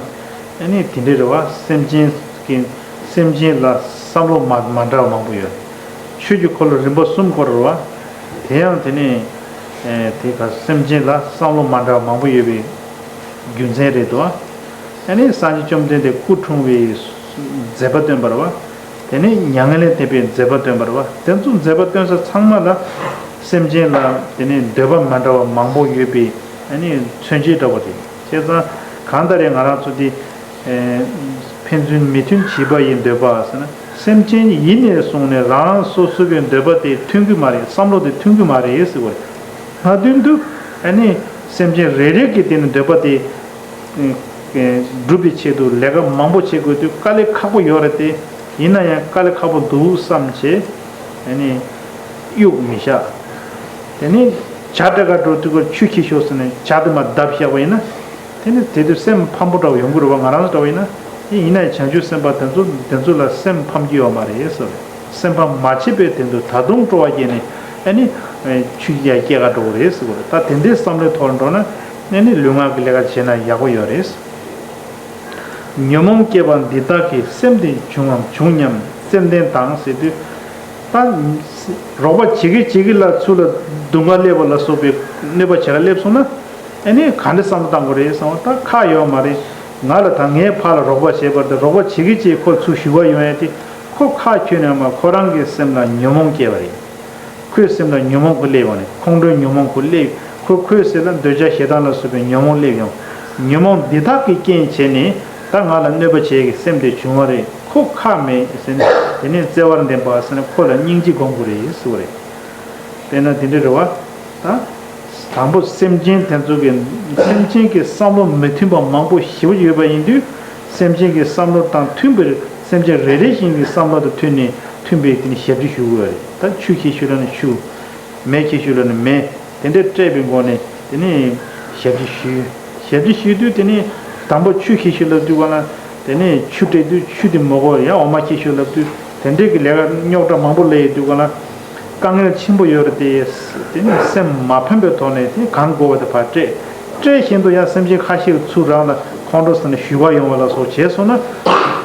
ཨ་ནི་དེ་འདྲ་རེད་བ། སེམས་ཅན་གྱི་སེམས་ཅན་ལ་བསམ་བློ་མ་མ་འདྲ་བ་མང་པོ་ཡོད། ཆོས་ཀྱི་འཁོར་ལོ་རིམ་པ་གསུམ་བསྐོར་རེད་བ། དེ་ཡང་དེ་ནི་ཨེ། དེ་ག་སེམས་ཅན་ལ་བསམ་བློ་མ་འདྲ་བ་མང་པོ་ཡོད་པའི་རྒྱུ་མཚན་རེད་དོ། ཨ་ནི་སངས་རྒྱས་བཅོམ་ལྡན་འདས་སྐུ་འཁྲུངས་པའི་མཛད་པ་སྟོན་པ་རེད་བ། དེ་ནས་མྱ་ངན་ལས་འདས་པའི་མཛད་པ་སྟོན་པ་རེད་བ། དེ་ཚོ་མཛད་པ་སྟོན་ས་ཚང་མ་ལ་སེམས་ཅན་ལ་དེ་ནས་འདོད་པ་མ་འདྲ་བ་མང་པོ་ཡོད་པའི་ཨ་ནི་མཚོན་བྱེད་འདྲ་བོ་རེད། བྱས་ཙང་གང་ལྟར་ཡང་ང་རང་ཚོ་འདི་ཨེ། ཕན་ཚུན་མི་མཐུན་བྱིས་པ་ཡི་འདོད་པ་ཟེར་ན། སེམས་ཅན་ཡིན་ནས་བཟུང་ནས་རང་རང་སོ་སོ་གི་འདོད་པ་དེ་མཐུན་གྱི་མ་རེད། བསམ་བློ་དེ་མཐུན་གྱི་མ་རེད་ཟེར་བ་རེད། སྔ་དུས་དུ་ཨ་ནི་སེམས་ཅན་རེ་རེ་གི་དེ་ནི་འདོད་པ་དེ་སྒྲུབ་པའི་ཆེད་དུ་ལས་ཀ་མང་པོ་བྱེད་དགོས་དུས་དཀའ་ལས་ཁག་པོ་ཡོད་རེད་དེ། ཡིན་ན་ཡང་དཀའ་ལས་ཁག་པོ་འདུག་བསམ་བྱས་ཨ་ནི་གཡུག་མི་བཞག་དེ་ནི་ཇ་འདྲ་ག་འགྲོ་དུས་ཀར་ཆུ་འཁྱེར་ཤོག་ཟེར་ནས་ཇ་དེ་མར་བརྡབས་བཞག་པ་ཡིན་ན། དེ་ནི་དེ་དུས་སེམས་ཕམ་པོ་འདྲ་བ་ཡོང་གི་རེད་བ། ང་རང་ཚོ་འདྲ་བ་ཡིན་ན། དེ་ཡིན་ན་ཡང་བྱང་ཆུབ་སེམས་དཔའ་དེ་ཚོ་དེ་ཚོ་ལ་སེམས་ཕམ་གྱི་ཡོད་མ་རེད་ཟེར། སེམས་ཕམ་མ་བྱེད་པའི་དོན་དུ་ད་དུང་སྤྲོ་བ་སྐྱེས་ནས་ཨ་ནི་ཆུ་ཡ་སྐྱེ་ག་འགྲོ་གི་རེད་ཟེར་བ་རེད། ད་དེ་འདྲའི་བསམ་བློའི་ཐོག་འགྲོ་ན་ཨ་ནི་ལུས་ངག་གི་ལས་ཀ་བྱས་ན་ཡག་པོ་ཡོད་རེད། ཉོན་མོངས་སྐྱེས་པ་འདི་དག་གི་སེམས་དེ་བྱུང་ངམ་བྱུང་སྙམ་སེམས་ལྡན་དང་ཟེར་དུས། ད་རོགས་པ་བྱེད་ཀྱི་བྱེད་ཀྱི་ལ་ཚུར་ལ་སྡུག་བསྔལ་སླེབས་པ་ལ་སོགས་པའི་གནོད་པ་བྱེད་ག་སླེབས་སོང་ན། ཨ་ནི་ག་འདྲ་བསམ་བློ་བཏང་དགོས་རེད་བསམ་པ། ད་ཁག་ཡོད་མ་རེད། ང་ལ་ད་ངའི་ཕ་ལ་རོགས་པ་བྱས་པ་དང་རོགས་པ་བྱེད་ཀྱི་བྱེད་ཁོ་ཚུར་ཞུ་བ་ཡོང་ཡ་དེ་ཁོ་ཁག་ཁྱོན་ནས་མ། ཁོ་རང་གི་སེམས་ལ་ཉོན་མོངས་སྐྱེས་པ་རེད། ཁོའི་སེམས་ལ་ཉོན་མོངས་ཁོ་སླེབས་ཡོང་ནས་ཁོང་ཁྲོའི་ཉོན་མོངས་ཁོ་སླེབས། ཁོ་ཁོའི་སེམས་ལ་འདོད་ཆགས་ཞེ་སྡང་ལ་སོགས་པའི་ཉོན་མོངས་སླེབས་ཡོང་། ཉོན་མོངས་འདི་དག་གི་རྐྱེན་བྱས་ནས་ད་ང་ལ་གནོད་པ་བྱེད་ཀྱི་སེམས་དེ་བྱུང་བ་རེད། ཁོ་ཁག་མེད་ཟེར་ནས་དེ་ནས་བརྩེ་བར་ལྡན་པ་ཟེར་ནས་ཁོ་ལ་སྙིང་རྗེ་སྒོམ་དགོས་རེད་ཟེར་བ་རེད། དཔེར་ན་དེ་འདྲ་རེད་བ། ད་དང་པོ་སེམས་ཅན་དེ་ཚོ་གི་སེམས་ཅན་གྱི་བསམ་བློ་མི་མཐུན་པ་མང་པོ་ཞེ་པོ་ཡོད་པ་ཡིན་དུས། སེམས་ཅན་གྱི་བསམ་བློ་དང་མཐུན་པའི་སེམས་ཅན་རེ་རེ་བཞིན་གྱི་བསམ་བློ་དང་མཐུན་ནས་མཐུན་པའི་དེ་ནི་ཞབས་ཕྱི་ཞུ་དགོས་པ་རེད། ད་ཆུ་འཁྱེར་ཤོག་ལབ་ན་ཆུ། མེ་འཁྱེར་ཤོག་ལབ་ན་མེ། དེ་འདྲའི་སྤྲད་པའི་སྒོ་ནས་དེ་ནི་ཞབས་ཕྱི་ཞུས། ཞབས་ཕྱི་ཞུས་དུས་དེ་ནི་དང་པོ་ཆུ་འཁྱེར་ཤོག་ལབ་དུས་ག་ལ། དེ་ནས་ཆུ་སྤྲད་དུས་ཆུ་དེ་མ་གོ་ཡང་འོ་མ་འཁྱེར་ཤོག་ལབ་དུས་དེ་འདྲས་ཀྱི་ལས་ཀ་རྙོག་དྲ་མང་པོ་སླེབས་ཡོད་དུས་ག་ལ། དཀའ་ངལ་ཆེན་པོ་ཡོད་རེད་དེ། དེ་ནས་སེམས་མ་ཕམ་པའི་ཐོག་ནས་དེ་གང་དགོས་པ་དེ་ཕར་སྤྲད། སྤྲད་བཞིན་དུ་ཡང་སེམས་ཅན་ཁ་ཤས་ཚུར་རང་ལ་ཁོང་ཁྲོ་ཟ་ནས་ཞུ་བ་ཡོང་བ་ལ་སོགས་བྱས་སོང་ན།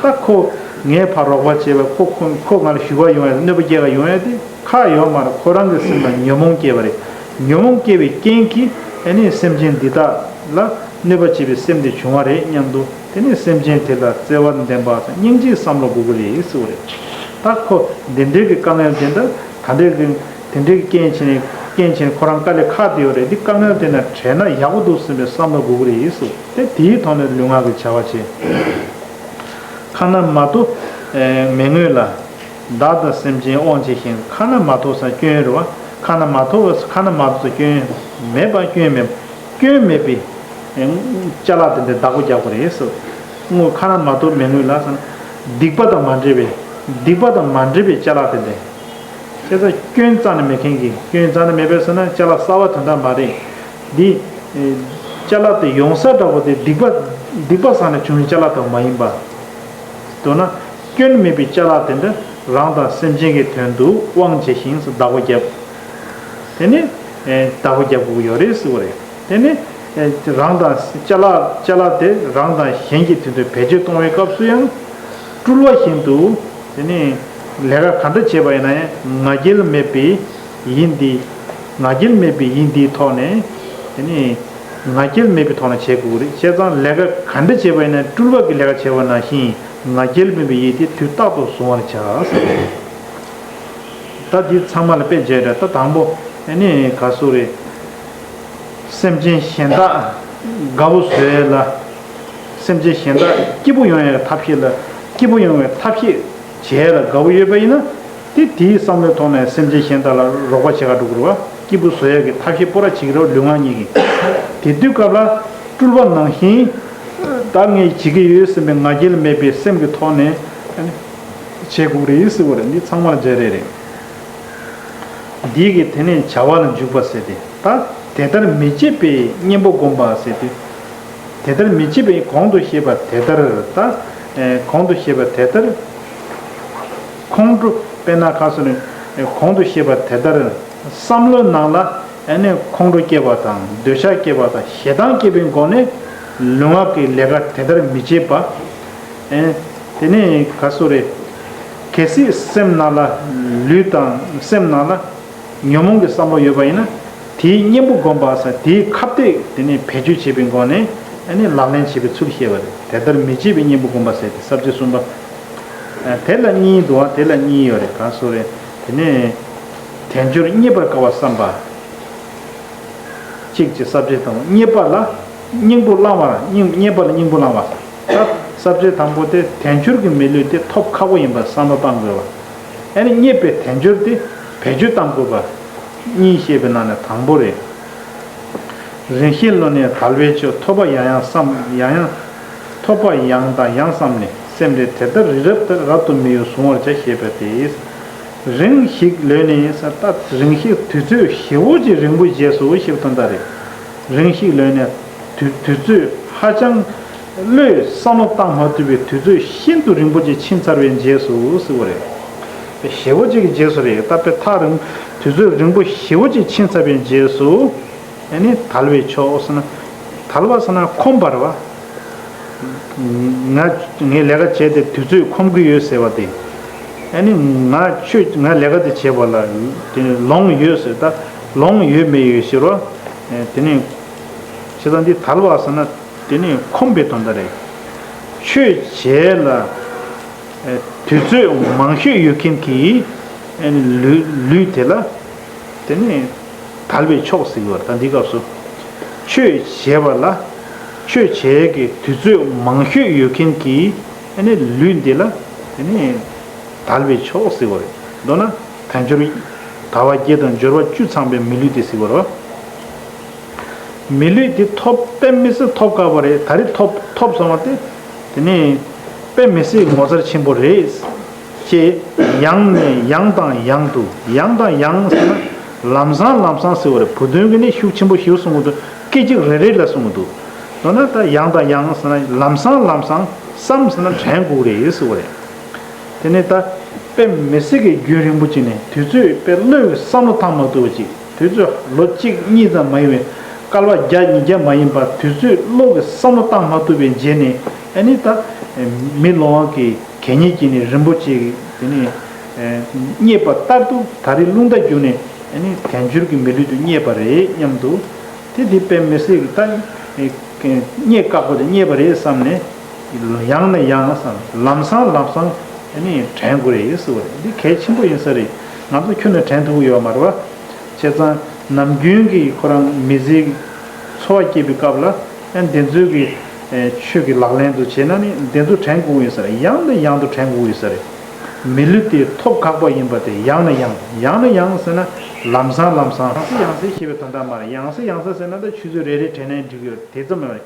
ད་ཁོ་ངའི་ཕར་རོགས་པ་བྱས་པ་ཁོ་ཁོ་ཁོ་ང་ལ་ཞུ་བ་ཡོང་ཡ་གནོད་པ་སྐྱེལ་ག་ཡོང་ཡ་དེ། ཁག་ཡོད་མ་རེད། ཁོ་རང་གི་སེམས་ལ་ཉོན་མོངས་སྐྱེས་པ་རེད། ཉོན་མོངས་སྐྱེས་པའི་རྐྱེན་གྱིས་ཨ་ནི་སེམས་ཅན་འདི་དག་ལ་གནོད་པ་བྱེད་པའི་སེམས་དེ་བྱུང་བ་རེད་སྙམ་དུ། དེ་ནི་སེམས་ཅན་དེ་ལ་བརྩེ་བ་ལྡན་པ་དང་སྙིང་རྗེའི་བསམ་བློ་དགོས་ཀྱི་རེད་ཟེར་བ་རེད། ད་ཁོ་འདི་འདྲའི་གི་དཀའ་ངལ་དེ་འདྲ་ད་འདྲའི་གི་དེ་འདྲའི་གི་རྐྱེན་བྱས་ནས་རྐྱེན་བྱས་ནས་ཁོ་རང་དཀའ་ལས་ཁག་བསྡད་ཡོད་རེད། འདི་དཀའ་ངལ་དེ་ན་བྲལ་ན་ཡག་པོ་འདུག་སེམས་པའི་བསམ་བློ་དགོས་ཀྱི་རེད་ཟེར། དེ་དེའི་ཐོག་ནས་ལུས་ངག་གི་བྱ་བ་བྱེད། ཁ་ན་མ་ཐོ་མི་མངོན་ལ། བདག་དང་སེམས་ཅན་དབང་བྱས་ཤིང་། ཁ་ན་མ་ཐོ་ས་སྐྱོན་རེད་བ། ཁ་ན་མ་ཐོ་ཁ་ན་མ་ཐོ་ས་སྐྱོན་མེད་པ་སྐྱོན་མེད་སྐྱོན་མེད་པའི་ཅ་ལག་དེ་འདྲའི་བདག་པོ་རྒྱག་པ་རེད་ཟེར། དངོས་ཁ་ན་མ་ཐོ་མི་མངོན་ལ་ཟེར་ན། སྡིག་པ་དང་མ་འདྲེས་པའི་སྡིག་པ་དང་མ་འདྲེས་པའི་ཅ་ལག་དེ་འདྲ། བྱས་ཙང་སྐྱོན་རྩ་ནས་མེད་མཁན་གྱི། སྐྱོན་རྩ་ནས་མེད་པས་ཟེར་ན་ཅ་ལག་གསར་བ་དོན་དག་མ་རེད། འདི་ཅ་ལག་དེ་ཡོང་ས་འདྲ་པོ་དེ་སྡིག་པ་སྡིག་པ་བསགས་ནས་བྱུང་བའི་ཅ་ལག་དག་མ་ཡིན་པ། མདོར་ན་སྐྱོན་མེད་པའི་ཅ་ལག་དེ་འདྲ་རང་དང་སེམས་ཅན་གྱི་དོན་དུ་དབང་བྱས་ཤིང་བདག་པོ་བརྒྱབ། དེ་ནི་བདག་པོ་བརྒྱབ་དགོས་ཀྱི་ཡོད་རེད་ཟེར་བ་རེད། དེ་ནི་རང་དང་ཅ་ལག་ཅ་ལག་དེ་རང་དང་གཞན་གྱི་དོན་དུ་བེད་སྤྱོད་གཏོང་བའི་སྐབས་སུ་ཡང་། སྤྲུལ་བ་བཞིན་དུ། དེ་ནི་ལས་ཀ་ག་འདྲ་བྱས་པ་ཡིན་ན་ཡང་ང་རྒྱལ་མེད་པའི་ཡིད་འདི། ང་རྒྱལ་མེད་པའི་ཡིད་འདིའི་ཐོག་ནས། དེ་ནི་ང་རྒྱལ་མེད་པའི་ཐོག་ནས་བྱེད་དགོས་ཀྱི་རེད། བྱས་ཙང་ལས་ཀ་ག་འདྲ་བྱས་པ་ཡིན་ན་སྤྲུལ་པ་གི་ལས་ཀ་བྱས་པ་ནང་བཞིན་ང་རྒྱལ་མེད་པའི་ཡིད་དེ་དུས་རྟག་ཏུ་བཟུང་བར་བྱ། ད་འདི་ཚང་མ་ལ་དཔེ་བྱས་རེད། ད་དང་པོ་ཨ་ནི་ག་སུ་རེད། སེམས་ཅན་གཞན་དག་དགའ་བོ་བཟོ་ཡས་ལ། སེམས་ཅན་གཞན་དག་སྐྱིད་པོ་ཡོང་ཡས་ཐབས་ཤེས་ལ། སྐྱིད་པོ་ཡོང་བའི་ཐབས་ཤེས་བྱེད་ཡས་ལ་དགའ་བོ་ཡོད་པ་ཡིན་ན། དེ་དེའི་བསམ་བློའི་ཐོག་ནས་སེམས་ཅན་གཞན་དག་ལ་རོགས་པ་བྱེད་ག་འགྲོ་གི་རེད་བ། སྐྱིད་པོ་བཟོ་ཡག་གི་ཐབས་ཤེས་སྤོ་ར་བྱེད་ཀྱི་རེད་བ། ལུས་ངག་གཉིས་ཀྱིས། དེ་དུས་སྐབས་ལ་སྤྲུལ་པ་ནང་བཞིན་ད་ངས་བྱེད་ཀྱི་ཡོད་ཟེར་བའི་ང་རྒྱལ་མེད་པའི་སེམས་ཀྱི་ཐོག་ནས་བྱེད་དགོས་རེད་ཟེར་བ་རེད། འདི་ཚང་མ་ལ་འཇལ་རེ་རེད། འདི་གི་དེ་ནས་བྱ་བ་ལ་འཇུག་པ་ཟེར་ཏེ། ད་དེ་ལྟར་མི་བྱེད་པའི་གཉེན་པོ་བསྒོམ་པ་ཟེར་ཏེ། དེ་ལྟར་མི་བྱེད་པའི་གོང་དུ་བཤད་པ་དེ་ལྟར་ད། ཨེ། གོང་དུ་བཤད་པ་དེ་ལྟར། ཁོང་ཁྲོ། དཔེར་ན་ཁ་སོ་ནས་གོང་དུ་བཤད་པ་དེ་ལྟར་བསམ་བློའི་ནང་ལ་ཨ་ནི་ཁོང་ཁྲོ་སྐྱེ་བ་དང་འདོད་ཆགས་སྐྱེ་བ་དང་ཞེ་སྡང་སྐྱེ་བའི་སྒོ་ནས་ལུས་ངག་གི་ལས་ཀ་དེ་ལྟར་མི་བྱེད་པ། ཨེ། དེ་ནས་ག་སོ་རེད། གལ་སྲིད་སེམས་ནང་ལ་ལུས་དང་སེམས་ནང་ལ་ཉོན་མོངས་ཀྱི་བསམ་བློ་ཡོད་པ་ཡིན་ན། དེའི་གཉེན་པོ་བསྒོམ་པ་ཟེར་དེའི་ཁ་གཏད་དེ་ནས་བེད་སྤྱོད་བྱེད་པའི་སྒོ་ནས་ཨ་ནི་ལག་ལེན་བྱེད་པའི་ཚུལ་བཤད་པ་རེད། དེ་ལྟར་མི་བྱེད་པའི་གཉེན་པོ་བསྒོམ་པ་ཟེར་ཏེ་ས་བཅད་གསུམ་པ། ཨ། དེ་ལ་གཉིས་འདུག་བ། དེ་ལ་གཉིས་ཡོད་རེད། གང་སོ་རེད། དེ་ནས་དལ་འབྱོར་རྙེད་པར་དཀའ་བ་བསམ་པ། གཅིག་བྱས་ས་བཅད་དང་པོ། རྙེད་པ་ལ་སྙིང་པོ་བླང་བ། སྙིང་། རྙེད་པ་ལ་སྙིང་པོ་བླང་བ། ད་ས་བཅད་དང་པོ་དེ་དལ་འབྱོར་གྱི་མི་ལུས་དེ་ཐོབ་ཁག་པོ་ཡིན་པར་བསམ་བློ་བཏང་དགོས་པ། ཨ་ནི་རྙེད་པའི་དལ་འབྱོར་དེ་བེད་སྤྱོད་གཏང་དགོས་པ། གཉིས་བཤད་པའི་ནང་ནས་དང་པོ་རེད། རིང་ཞིག་བློ་ནི་དལ་བའི་ཕྱོགས། ཐོབ་པ་ཡང་ཡང་བསམ། ཡང་ཡང་། ཐོབ་པ་ཡང་དང་ཡང་བསམས་ནས། སེམས་ལས་དེ་ལྟར་རི་རབ་ལྟར། རབ་ཏུ་མི་གཡོ་གཟུང་བར་བྱ། ཞེས་པ་སྟེ། རིང་ཞིག་བློ་ནི་ས་ད་རིང་ཞིག་དུས་ཚོད་ཞེ་བོ་ཅིག་རིང་པོ་རྗེས་སུ་ཞེས་པའི་དོན་དག་རེད། རིང་ཞིག་བློ་ནི་དུས་དུས་ཚོད་ཧ་ཅང་བློས་བསམ་བློ་བཏང་མ་ཐུབ་པའི་དུས་ཚོད་ཤིན་ཏུ་རིང་པོ་ཅིག་ཕྱིན་ཚར་བའི་རྗེས་སུ་ཟེར་བ་རེད། ཞེ་བོ་ཅིག་གི་རྗེས་སུ་རེད། ད་དཔེ་ཐག་རིང་དུས་ཚོད་རིང་པོ་ཞེ་བོ་ཅིག་ཕྱིན་ཚར་བའི་རྗེས་སུ། ཨ་ནི་དལ་བའི་ཕྱོགས་ཟེར་ན། དལ་བ་ཟེར་ན་ཁོམ་པ་རེད་བ། ང་ངའི་ལས་ཀ་བྱས་ཏེ་དུས་ཚོད་ཁོམ་གྱི་ཡོད་ཟེར་བ་དེ། ཨ་ནི་ང་ཆོས་ང་ལས་ཀ་དེ་བྱས་པ་ལ་དེ་ནི་ལོང་ཡོད་ཟེར། ད་ལོང་ཡོད་མེད་ཡོད་ཟེར་བ། ཨ། དེ་ནི་བྱས་ཙང་འདི་དལ་བ་ཟེར་ན་དེ་ནི་ཁོམ་པའི་དོན་དག་རེད། ཆོས་བྱས་ལ། ཨ། དུས་ཚོད་མང་ཤོས་ཡོད་མཁན་གྱི། ཨ་ནི་ལུས་ལུས་དེ་ལ། དེ་ནི་དལ་བའི་ཕྱོགས་ཟེར་གྱི་ཡོད་རེད། ད་འདི་སྐབས་སུ་ཆོས་བྱེད་པ་ལ། ཆོས་བྱེད་ཀྱི་དུས་ཚོད་མང་ཤོས་ཡོད་མཁན་གྱི་ཨ་ནི་ལུས་འདི་ལ་དེ་ནི་དལ་བའི་ཕྱོགས་ཟེར་གྱི་ཡོད་རེད། མདོར་ན་དལ་འབྱོར་དལ་བ་བརྒྱད་དང་འབྱོར་བ་བཅུ་ཚང་བའི་མི་ལུས་དེ་ཟེར་གྱི་ཡོད་རེད། མི་ལུས་དེ་ཐོབ་དཔེ་མི་སྲིད་ཐོབ་དཀའ་བ་རེད། ད་རེས་ཐོབ་ཐོབ་སོང་བ་དེ། དེ་ནི་དཔེ་མི་སྲིད་ངོ་མཚར་ཆེན་པོ་རེད། ཅེས་ཡང་ནས་ཡང་དང་ཡང་དུ། ཡང་དང་ཡང་ཟེར་ན་ལམ་སང་ལམ་སང་ཟེར་བ་རེད། བུ་སྟོན་གྱིས་ནི་ཤུགས་ཆེན་པོ་ཞིག་གསུང་གི་འདུག་སྐད་ཅིག་རེ་རེ་ལ་གསུང་གི་འདུག་མདོར་ན་ད་ཡང་དང་ཡང་ཟེར་ན་ལམ་སང་ལམ་སང་། སམ་ཟེར་ན་དྲན་དགོས་རེད་ཟེར་བ་རེད། དེ་ནས་ད་དཔེ་མི་སྲིད་ཀྱི་རྒྱུན་རིང་པོ་ཅིག་ནས་དུས་ཚོད་དཔེ་བློས་བསམ་བློ་བཏང་མ་ཐུབ་པ་ཅིག་དུས་ཚོད་ལོ་གཅིག་གཉིས་ཙམ་མ་ཡིན་པའི། བསྐལ་པ་བརྒྱ་ཉིས་བརྒྱ་མ་ཡིན་པར་དུས་ཚོད་བློ་གི་བསམ་བློ་བཏང་མ་ཐུབ་པའི་རྗེས་ནས་ཨ་ནི་ད་མི་ལོང་བ་གི་གད་སྙིགས་ཀྱིས་ནི་རིན་པོ་ཆེ་དེ་ནི་རྙེད་པ་ལྟར་དུ་ད་རེས་རླུང་རྟ་བརྒྱུགས་ནས་ཨ་ནི་དལ་འབྱོར་གྱི་མི་ལུས་དུ་རྙེད་པ་རེད་སྙམ་དུ། དེ་དེ་དཔེ་མི་སྲིད་ཀྱི་ད་རྙེད་དཀའ་པོ་དེ་རྙེད་པ་རེད་བསམ་ནས། ཡང་ནས་ཡང་བསམ། ལམ་སང་ལམ་སང་ཨ་ནི་དྲན་དགོས་རེད་ཟེར་བ་རེད། འདི་གལ་ཆེན་པོ་ཡིན་ས་རེད། ང་ཚོ་ཁྱོན་ནས་དྲན་ཐུབ་ཀྱི་ཡོད་མ་རེད་བ། བྱས་ཙང་ནམ་རྒྱུན་གྱི་ཁོ་རང་མི་ཚེའི་འཚོ་བ་སྐྱེལ་བའི་སྐབས་ལ་ཨ་འདི་ཚོའི་གི་ཆོས་ཀྱི་ལག་ལེན་དུ་བྱས་ན་ནི་འདི་ཚོ་དྲན་དགོས་ཡིན་ས་རེད། ཡང་ནས་ཡང་དུ་དྲན་དགོས་ཡིན་ས་རེད། མི་ལུས་དེ་ཐོབ་ཁག་པོ་ཡིན་པ་དེ་ཡང་ནས་ཡང་། ཡང་ནས་ཡང་ཟེར་ན་ལམ་སང་ལམ་སང་། ཡང་སེ་ཡང་སེ་ཞེས་པའི་དོན་དག་མ་རེད། ཡང་སེ་ཡང་སེ་ཟེར་ན་ད་ཆུ་ཚོད་རེ་རེ་དྲན་ནའི་འགྲིག་གི་ཡོད། དེ་ཙམ་མ་རེད།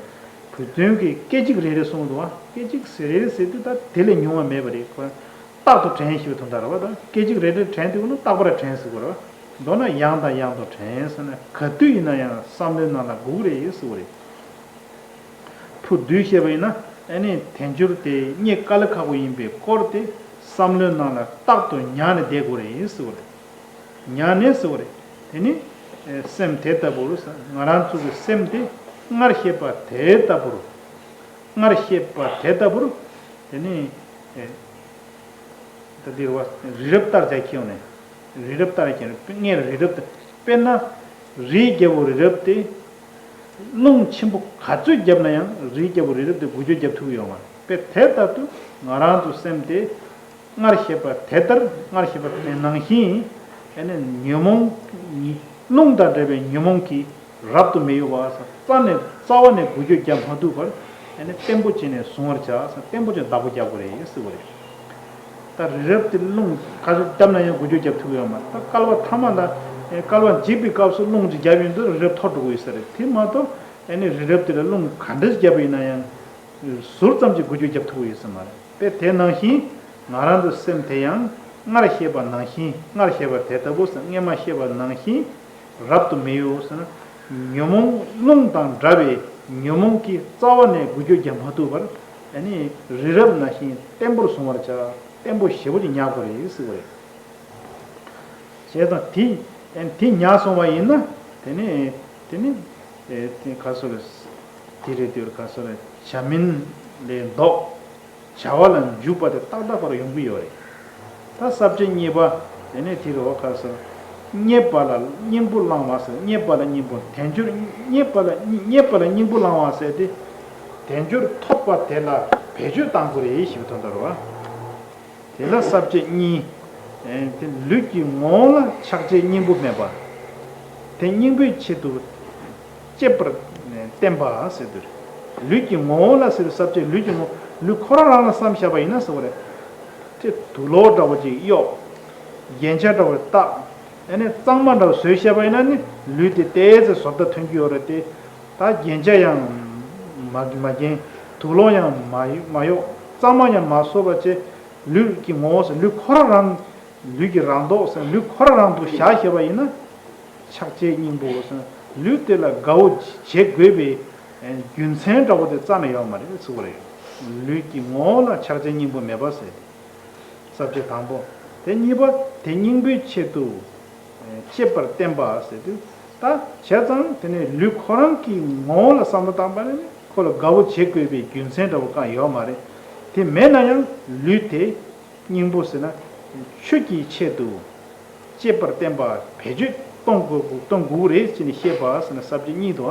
བུ་སྟོན་གྱིས་སྐད་ཅིག་རེ་རེ་གསུངས་འདུག་བ། སྐད་ཅིག་ཟེར་རེ་ཟེར་དུས་ད་དེ་ལས་ཉུང་བ་མེད་པ་རེད། ཁོ་རྟག་ཏུ་དྲན་ཞེས་པའི་དོན་དག་རེད་བ། ད་སྐད་ཅིག་རེ་རེ་དྲན་དུས་ན་རྟག་པར་དྲན་ཟེར་དགོས་རེད་བ། མདོར་ན་ཡང་དང་ཡང་དུ་དྲན་ཟེར་ན་ག་དུས་ཡིན་ན་ཡང་བསམ་བློའི་ནང་ལ་སྒུག་རེད་ཟེར་བ་རེད། ཕུ་དུས་བཤད་པ་ཡིན་ན་ཨ་ནི་དལ་འབྱོར་དེ་རྙེད་དཀའ་ལས་ཁག་པོ་ཡིན་པའི་སྐོར་དེ་བསམ་བློའི་ནང་ལ་རྟག་ཏུ་ཉར་ནས་བསྡད་དགོས་རེད་ཟེར་བ་རེད། ཉར་ནས་ཟེར་བ་རེད། དེ་ནི་སེམས་དེ་ལྟ་བུར། ང་རང་ཚོ་གི་སེམས་དེ་སྔར་བཤད་པ་དེ་ལྟ་བུར། སྔར་བཤད་པ་དེ་ལྟ་བུར། དེ་ནི་ད་འདིར་བ་རི་རབ་ལྟར་བྱ་ཁྱེར་ནས། རི་རབ་ལྟར་ཁྱེར་ནས་སྔར་རི་རབ་ཏུ། དཔེར་ན་རིའི་རྒྱལ་པོ་རི་རབ་དེ་རླུང་ཆེན་པོ་ག་ཚོད་བརྒྱབ་ན་ཡང་རིའི་རྒྱལ་པོ་རི་རབ་དེ་འགུལ་སྐྱོད་རྒྱབ་ཐུབ་ཀྱི་ཡོད་མ་རེད། དཔེ་དེ་ལྟར་དུ་ང་རང་ཚོ་སེམས་དེ། སྔར་བཤད་པ་དེ་ལྟར། སྔར་བཤད་པ་དེ་ནང་བཞིན། ཨ་ནི་ཉོན་མོངས། རླུང་དང་འདྲ་བའི་ཉོན་མོངས་ཀྱིས་རབ་ཏུ་མི་གཡོ་བ་ཟེར། རྩ་ནས་རྩ་བ་ནས་འགུལ་སྐྱོད་རྒྱག་མ་ཐུབ་པར། ཨ་ནི་བརྟན་པོ་བྱས་ནས་བཟུང་བར་བྱ་ཟེར། བརྟན་པོ་བྱས་བདག་པོ་རྒྱག་དགོས་རེད་ཟེར་བ་རེད། ད་རི་རབ་དེ་རླུང་ག་ཚོད་བརྒྱབ་ན་ཡང་འགུལ་སྐྱོད་རྒྱབ་ཐུབ་ཀྱི་ཡོད་མ་རེད། ད་བསྐལ་པ་ཐ་མ་ལ་ཨེ་བསྐལ་པ་འཇིག་པའི་སྐབས་སུ་རླུང་ཅིག་བརྒྱབ་ཡོང་དུས་རི་རབ་འཐོར་འགྲོ་གི་ཡོད་ས་རེད། དེ་མ་གཏོགས་ཨ་ནི་རི་རབ་དེ་ལ་རླུང་ག་འདྲ་བརྒྱབ་ཡིན་ན་ཡང་ཟུར་ཙམ་གྱིས་འགུལ་སྐྱོད་རྒྱབ་ཐུབ་ཀྱི་ཡོད་ས་མ་རེད། དཔེ་དེ་ནང་བཞིན་ང་རང་ཚོའི་སེམས་དེ་ཡང་སྔར་བཤད་པ་ནང་བཞིན། སྔར་བཤད་པ་དེ་ལྟ་བུ་ཟེར། སྔོན་མ་བཤད་པ་ནང་བཞིན་རབ་ཏུ་མི་གཡོ་ཟེར་ན། ཉོན་མོངས་རླུང་དང་འདྲ་བའི་ཉོན་མོངས་ཀྱིས་རྩ་བ་ནས་འགུལ་སྐྱོད་རྒྱབ་མ་ཐུབ་པར། ཨ་ནི་རི་རབ་ནང་བཞིན་བརྟན་པོར་བཟུང་བར་བྱ། བརྟན་པོ་ཞེ་པོ་ཅིག་ཉར་དགོས་རེད་ཟེར་བ་རེད། བྱས་ཙང་དེ་ཨ་ནི་དེ་ཉར་སོང་བ་ཡིན་ན། དེ་ནི་དེ་ནི་ཨེ་དེ་ག་སོ་རེད། དེ་རེད། དེ་རེད། ག་སོ་རེད། བྱ་མིན་ལས་ལྡོག་བྱ་བ་ལ་འཇུག་པ་དེ་ཏག་ཏག་པར་ཡོང་གི་ཡོད་རེད། ད་ས་བཅད་གཉིས་པ་དེ་ནས་དེ་རུ་བ་ཁ་སར། རྙེད་པ་ལ་སྙིང་པོ་བླང་བ་ཟེར། རྙེད་པ་ལ་སྙིང་པོ། དལ་འབྱོར་རྙེད་པ་ལ་རྙེད་པ་ལ་སྙིང་པོ་བླང་བ་ཟེར་ཏེ། དལ་འབྱོར་ཐོབ་པ་དེ་ལ་བེད་སྤྱོད་གཏང་དགོས་རེད་ཞེས་པའི་དོན་དུ་རེད་བ། དེ་ལ་ས་བཅད་གཉིས། ཨེ་དེ་ལུས་ཀྱི་ངོ་བོ་ལ་ཕྱག་རྒྱའི་སྙིང་པོ་མེད་པ། དེ་སྙིང་པོའི་ཆེད་དུ་གཅེས་པར་བསྟེན་པ་ཟེར་དུས། ལུས་ཀྱི་ངོ་བོ་ལ་ཟེར་བའི་ས་བཅད། ལུས་ཀྱི་ངོ་། ལུས་ཁོ་རང་རང་ལ་བསམ་བཞག་པ་ཡིན་ན་ཟེར་བ་རེད། དེ་དུག་ལོག་འདྲ་བོ་ཅིག་གཡོགས། རྒྱན་ཆ་འདྲ་བོ་བཏགས། ཨ་ནི་གཙང་མ་འདྲ་བོ་བཟོས་བཞག་པ་ཡིན་ན་ནི་ལུས་དེ་ཏོག་ཙམ་བཟོ་ལྟ་ཐོན་གྱི་ཡོད་རེད་དེ། ད་རྒྱན་ཆ་ཡང་མ་མ་བརྒྱན། དུག་ལོག་ཡང་མ་མ་གཡོགས། གཙང་མ་ཡང་མ་བཟོས་པ་བྱས། ལུས་ཀྱི་ངོ་བོ་ཟེར། ལུས་ཁོ་རང་རང་། ལུས་ཀྱི་རང་མདོག་ཟེར། ལུས་ཁོ་རང་རང་དུ་བཞག་བཞག་པ་ཡིན་ན། ཕྱག་རྒྱའི་སྙིང་པོ་ཟེར། ལུས་དེ་ལ་དགའ་བོ་བྱེད་དགོས་པའི་རྒྱུ་མཚན་འདྲ་བོ་དེ་རྩ་ནས་ཡོད་མ་རེད་ཟེར་བ་རེད། ལུས་ཀྱི་ངོ་བོ་ལ་ཕྱག་རྒྱའི་སྙིང་པོ་མེད་པ་ཟེར་ཏེ། ས་བཅད་དང་པོ། དེ་གཉིས་པ། དེ་སྙིང་པོའི་ཆེད་དུ་གཅེས་པར་བསྟེན་པ་ཟེར་དུས། ད་བྱས་ཙང་དེ་ནས་ལུས་ཁོ་རང་གི་ངོ་བོ་ལ་བསམ་བློ་བཏང་པ་ནི་ཁོ་ལ་དགའ་བོ་བྱེད་དགོས་པའི་རྒྱུ་མཚན་འདྲ་བོ་གང་ཡོད་མ་རེད། དེ་མེད་ན་ཡང་ལུས་དེ། སྙིང་པོ་ཟེར་ན། ཆོས་ཀྱི་ཆེད་དུ་གཅེས་པར་བསྟེན་པ་བེད་སྤྱོད་གཏོང་དགོས། གཏོང་དགོས་རེད་ཅེས་ནས་བཤད་པ་ཟེར་ན་ས་བཅད་གཉིས་དུ་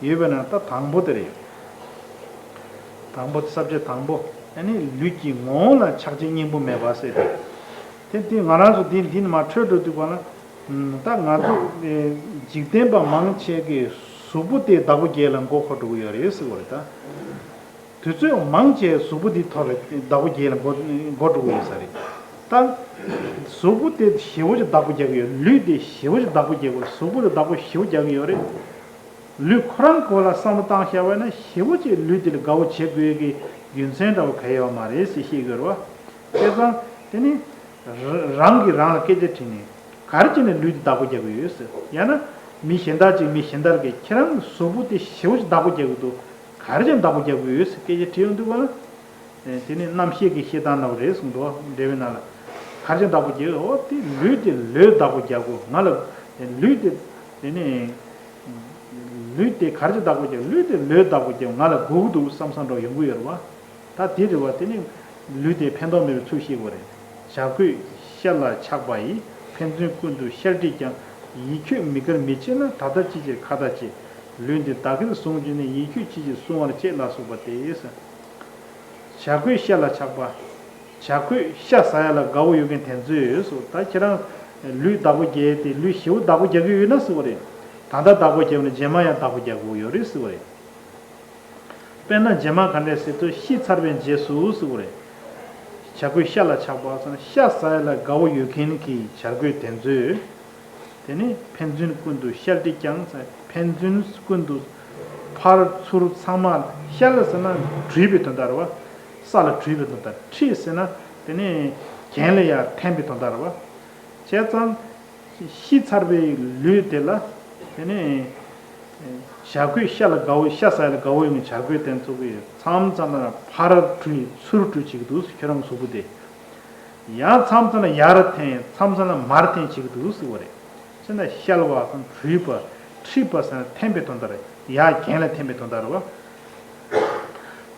ཡོད་པས་ན། ད་དང་པོ་དེ་རེད། དང་པོ་དེ་ས་བཅད་དང་པོ། ཨ་ནི་ལུས་ཀྱི་ངོ་བོ་ལ་ཕྱག་རྒྱའི་སྙིང་པོ་མེད་པ་ཟེར་ཏེ། དེ་དེ་ང་རང་ཚོ་འདི་འདི་ནས་མར་འཕྲོས་འགྲོ་དུས་པ་ན། ད་ང་ཚོ་འཇིག་རྟེན་པ་མང་ཆེ་གིས་གཟུགས་པོ་དེ་བདག་པོ་རྒྱག་ལ་མགོ་འཁོར་འགྲོ་གི་ཡོད་རེད་ཟེར་བ་རེད་ད། དུས་ཚོད་མང་ཆེ་གཟུགས་པོ་འདི་ཐོག་ལ་བདག་པོ་རྒྱག་ལ་འགོ་འགོ་འགྲོ་གི་ཡོད་ས་རེད། ད་གཟུགས་པོ་དེ་ཞེ་པོ་ཅིག་བདག་པོ་རྒྱག་གི་ཡོད། ལུས་དེ་ཞེ་པོ་ཅིག་བདག་པོ་རྒྱག་གི་ཡོད། གཟུགས་པོ་དེ་བདག་པོ་ཞེ་པོ་རྒྱག་གི་ཡོད་རེད། ལུས་ཁོ་རང་སྐོར་ལ་བསམ་བློ་བཏང་བཞག་པ་ན་ཞེ་པོ་ཅིག་ལུས་དེ་ལ་དགའ་བོ་བྱེད་དགོས་ཀྱི་རྒྱུ་མཚན་འདྲ་བོ་ག་ཡོད་མ་རེད་ཟེར་བཤད་ཀྱི་ཡོད་རེད་བ། བྱས་ཙང་དེ་ནི་ར་རང་གིས་རང་ལ་སྐད་ཆ་དྲིས་ནས། ག་རེ་བྱས་ནས་ལུས་དེ་བདག་པོ་རྒྱག་གི་ཡོད་ཟེར། ཡང་ན་མི་གཞན་དག་ཅིག་མི་གཞན་དག་གིས་ཁྱེད་རང་གཟུགས་པོ་དེ་ཞེ་པོ་ཅིག་བདག་པོ་རྒྱག་གི་འདུག་ག་རེ་བྱས་ནས་བདག་པོ་རྒྱག་གི་ཡོད་ཟེར་སྐད་ཆ་དྲིས་ཡོང་དུས་ག་ལ། དེ་ནི་རྣམ་ཤེས་ཀྱི་བཤད་སྟངས་ནང་རེད་གསུངས་འདུག་འགྲེལ་པའི་ནང་ལ། ག་རེ་བྱས་ནས་བདག་པོ་རྒྱག་གི་ཡོད། འོ་དེ་ལུས་དེ་ལོས་བདག་པོ་རྒྱག་གོ་ང་ལ། ལུས་དེ། དེ་ནི། ལུས་དེ་ག་རེ་བྱས་བདག་པོ་རྒྱག་ལུས་དེ་ལོས་བདག་པོ་རྒྱག་ང་ལ་དགོས་ཀྱི་འདུག་བསམ་བསམ་འདྲ་ཡོང་གི་ཡོད་རེད་བ། ད་དེ་རེད་བ། དེ་ནི་ལུས་དེ་ཕན་ཐོགས་མེད་པའི་ཚུལ་ཤེས་དགོས་རེད། བྱ་རྒོད་ཤ་ལ་ཆགས་པ་ཡིས། ཕན་ཚུན་ཀུན་ཏུ་ཤ་དཀྲིས་ཀྱང་། ཡིད་ཁྱོད་མི་དགར་མི་བྱེད་ན། ད་ལྟ་ཅི་ཕྱིར་ཁ་ཏ་བྱེད། ལུས་འདི་བདག་གིར་བཟུང་བྱས་ནས། ཡིད་ཁྱོད་ཅི་ཕྱིར་བཟུང་བར་བྱེད་ལ་སོགས་པ་སྟེ། བྱ་རྒོད་ཤ་ལ་ཆགས་པ། བྱ་རྒོད་ཤ་ཟ་ཡ་ལ་དགའ་བོ་ཡོད་མཁན་དེ་ཚོས་སོ། ད་ཁྱེད་རང་ལུས་བདག་པོ་རྒྱག་དེ་ལུས་ཞེ་པོ་བདག་པོ་རྒྱག་གི་ཡོད་ན་ཟེར་བ་རེད། ད་ལྟ་བདག་པོ་རྒྱག་ན་རྗེས་མ་ཡང་བདག་པོ་རྒྱག་དགོས་ཡོད་རེད་ཟེར་བ་རེད། དཔེར་ན་རྗེས་མ་ག་འདྲས་ཟེར་དུས་ཤི་ཚར་བའི་རྗེས་སུ་ཟེར་བ་རེད། བྱ་རྒོད་ཤ་ལ་ཆགས་པ་ཟེར་ན་ཤ་ཟ་ཡ་ལ་དགའ་བོ་ཡོད་མཁན་གྱི་བྱ་རྒོད་དེ་ཚོས། དེ་ནས་ཕན་ཚུན་ཀུན་ཏུ་ཤ་དཀྲིས་ཀྱང་། ཕན་ཚུན་ཀུན་ཏུ་ཕར་ཚུར་ཚང་མ། ཤ་ལ་ཟེར་ན་དཀྲིས་པའི་དོན་དག་རེད་བ། ས་ལ་དཀྲིས་པའི་དོན་དག་དཀྲིས་ཟེར་ན་དེ་ནས་གྱེན་ལ་ཡར་འཐེན་པའི་དོན་དག་རེད་བ། བྱས་ཙང་ཤི་ཚར་བའི་ལུས་དེ་ལ་དེ་ནས་བྱ་རྒོད་ཤ་ལ་དགའ་བོ། ཤ་ཟ་ཡ་ལ་དགའ་བོ་ཡོད་མཁན་བྱ་རྒོད་དེ་ཚོ་གིས་མཚམས་མཚམས་ལ་ཕར་དཀྲིས་ཚུར་དཀྲིས་བྱེད་ཀྱི་འདུག་ཁྱོད་རང་གཟུགས་པོ་དེ། ཡང་མཚམས་མཚམས་ལ་ཡར་འཐེན། མཚམས་མཚམས་ལ་མར་འཐེན་བྱེད་ཀྱི་འདུག་ཟེར་བ་རེད། བྱས་ན་བཤལ་བ་དང་དཀྲིས་པ། དཀྲིས་པ་ཟེར་ན་འཐེན་པའི་དོན་དག་རེད། ཡར་གྱེན་ལ་འཐེན་པའི་དོན་དག་རེད་བ།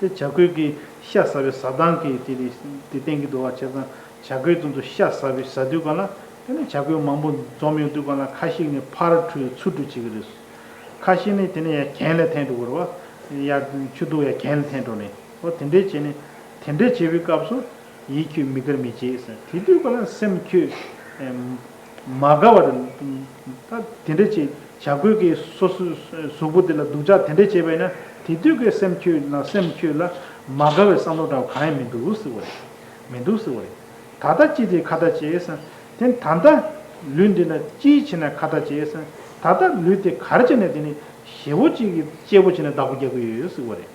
དེ་བྱ་རྒོད་ཀྱི་ཤ་ཟ་བའི་ཟ་སྟངས་ཀྱི་དེ་དེ་བསྟན་གྱི་འདུག་བ། བྱས་ཙང་བྱ་རྒོད་དེ་ཚོ་ཤ་ཟ་བའི་ཟ་དུས་ག་ལ། དེ་ནི་བྱ་རྒོད་མང་པོ་འཛོམས་ཡོང་དུས་ག་ལ། ཁ་ཤས་ནི་ཕར་དཀྲིས་ཚུར་དཀྲིས་བྱེད་ཀྱི་རེད། ཁ་ཤས་ནི་དེ་ནས་ཡར་གྱེན་ལ་འཐེན་འགྲོ་གི་རེད་བ། ཡར་ཆུ་ཐིགས་ཡར་གྱེན་ལ་འཐེན་འགྲོ་ནས། འོ་དེ་འདྲས་བྱས་ནས། དེ་འདྲས་བྱེད་པའི་སྐབས་སུ། ཡིད་ཁྱོད་མི་དགར་མི་བྱེད་ཟེར། དེ་དུས་ག་ལ་སེམས་ཁྱོད་མ་དགའ་བར། ད་དེ་འདྲས་བྱེད། བྱ་རྒོད་ཀྱིས་སོ་སོའི་གཟུགས་པོ་དེ་ལ་སྡུག་ཅག་དེ་འདྲས་བྱས་པ་ཡིན་ན། དེ་དུས་ཀྱི་སེམས་ཁྱོད་ལ། སེམས་ཁྱོད་ལ་མ་དགའ་བའི་བསམ་བློ་འདྲ་བ་གང་ཡང་མི་འདུག་ཟེར་བ་རེད། མི་འདུག་ཟེར་བ་རེད། ད་ལྟ་ཅི་སྟེ་ཁ་ཏ་བྱེད་ཟེར། དེ་ད་ལྟ་ལུས་འདི་ལ་ཅི་བྱས་ན་ཁ་ཏ་བྱེད་ཟེར། ད་ལྟ་ལུས་དེ་ག་རེ་བྱས་ན་དེ་ནི་ཞེ་བོ་གཅིག་གིས་གཅེས་པོ་བྱས་ནས་བདག་པོ་རྒྱག་གི་ཡོད་ཟེར་བ་རེད།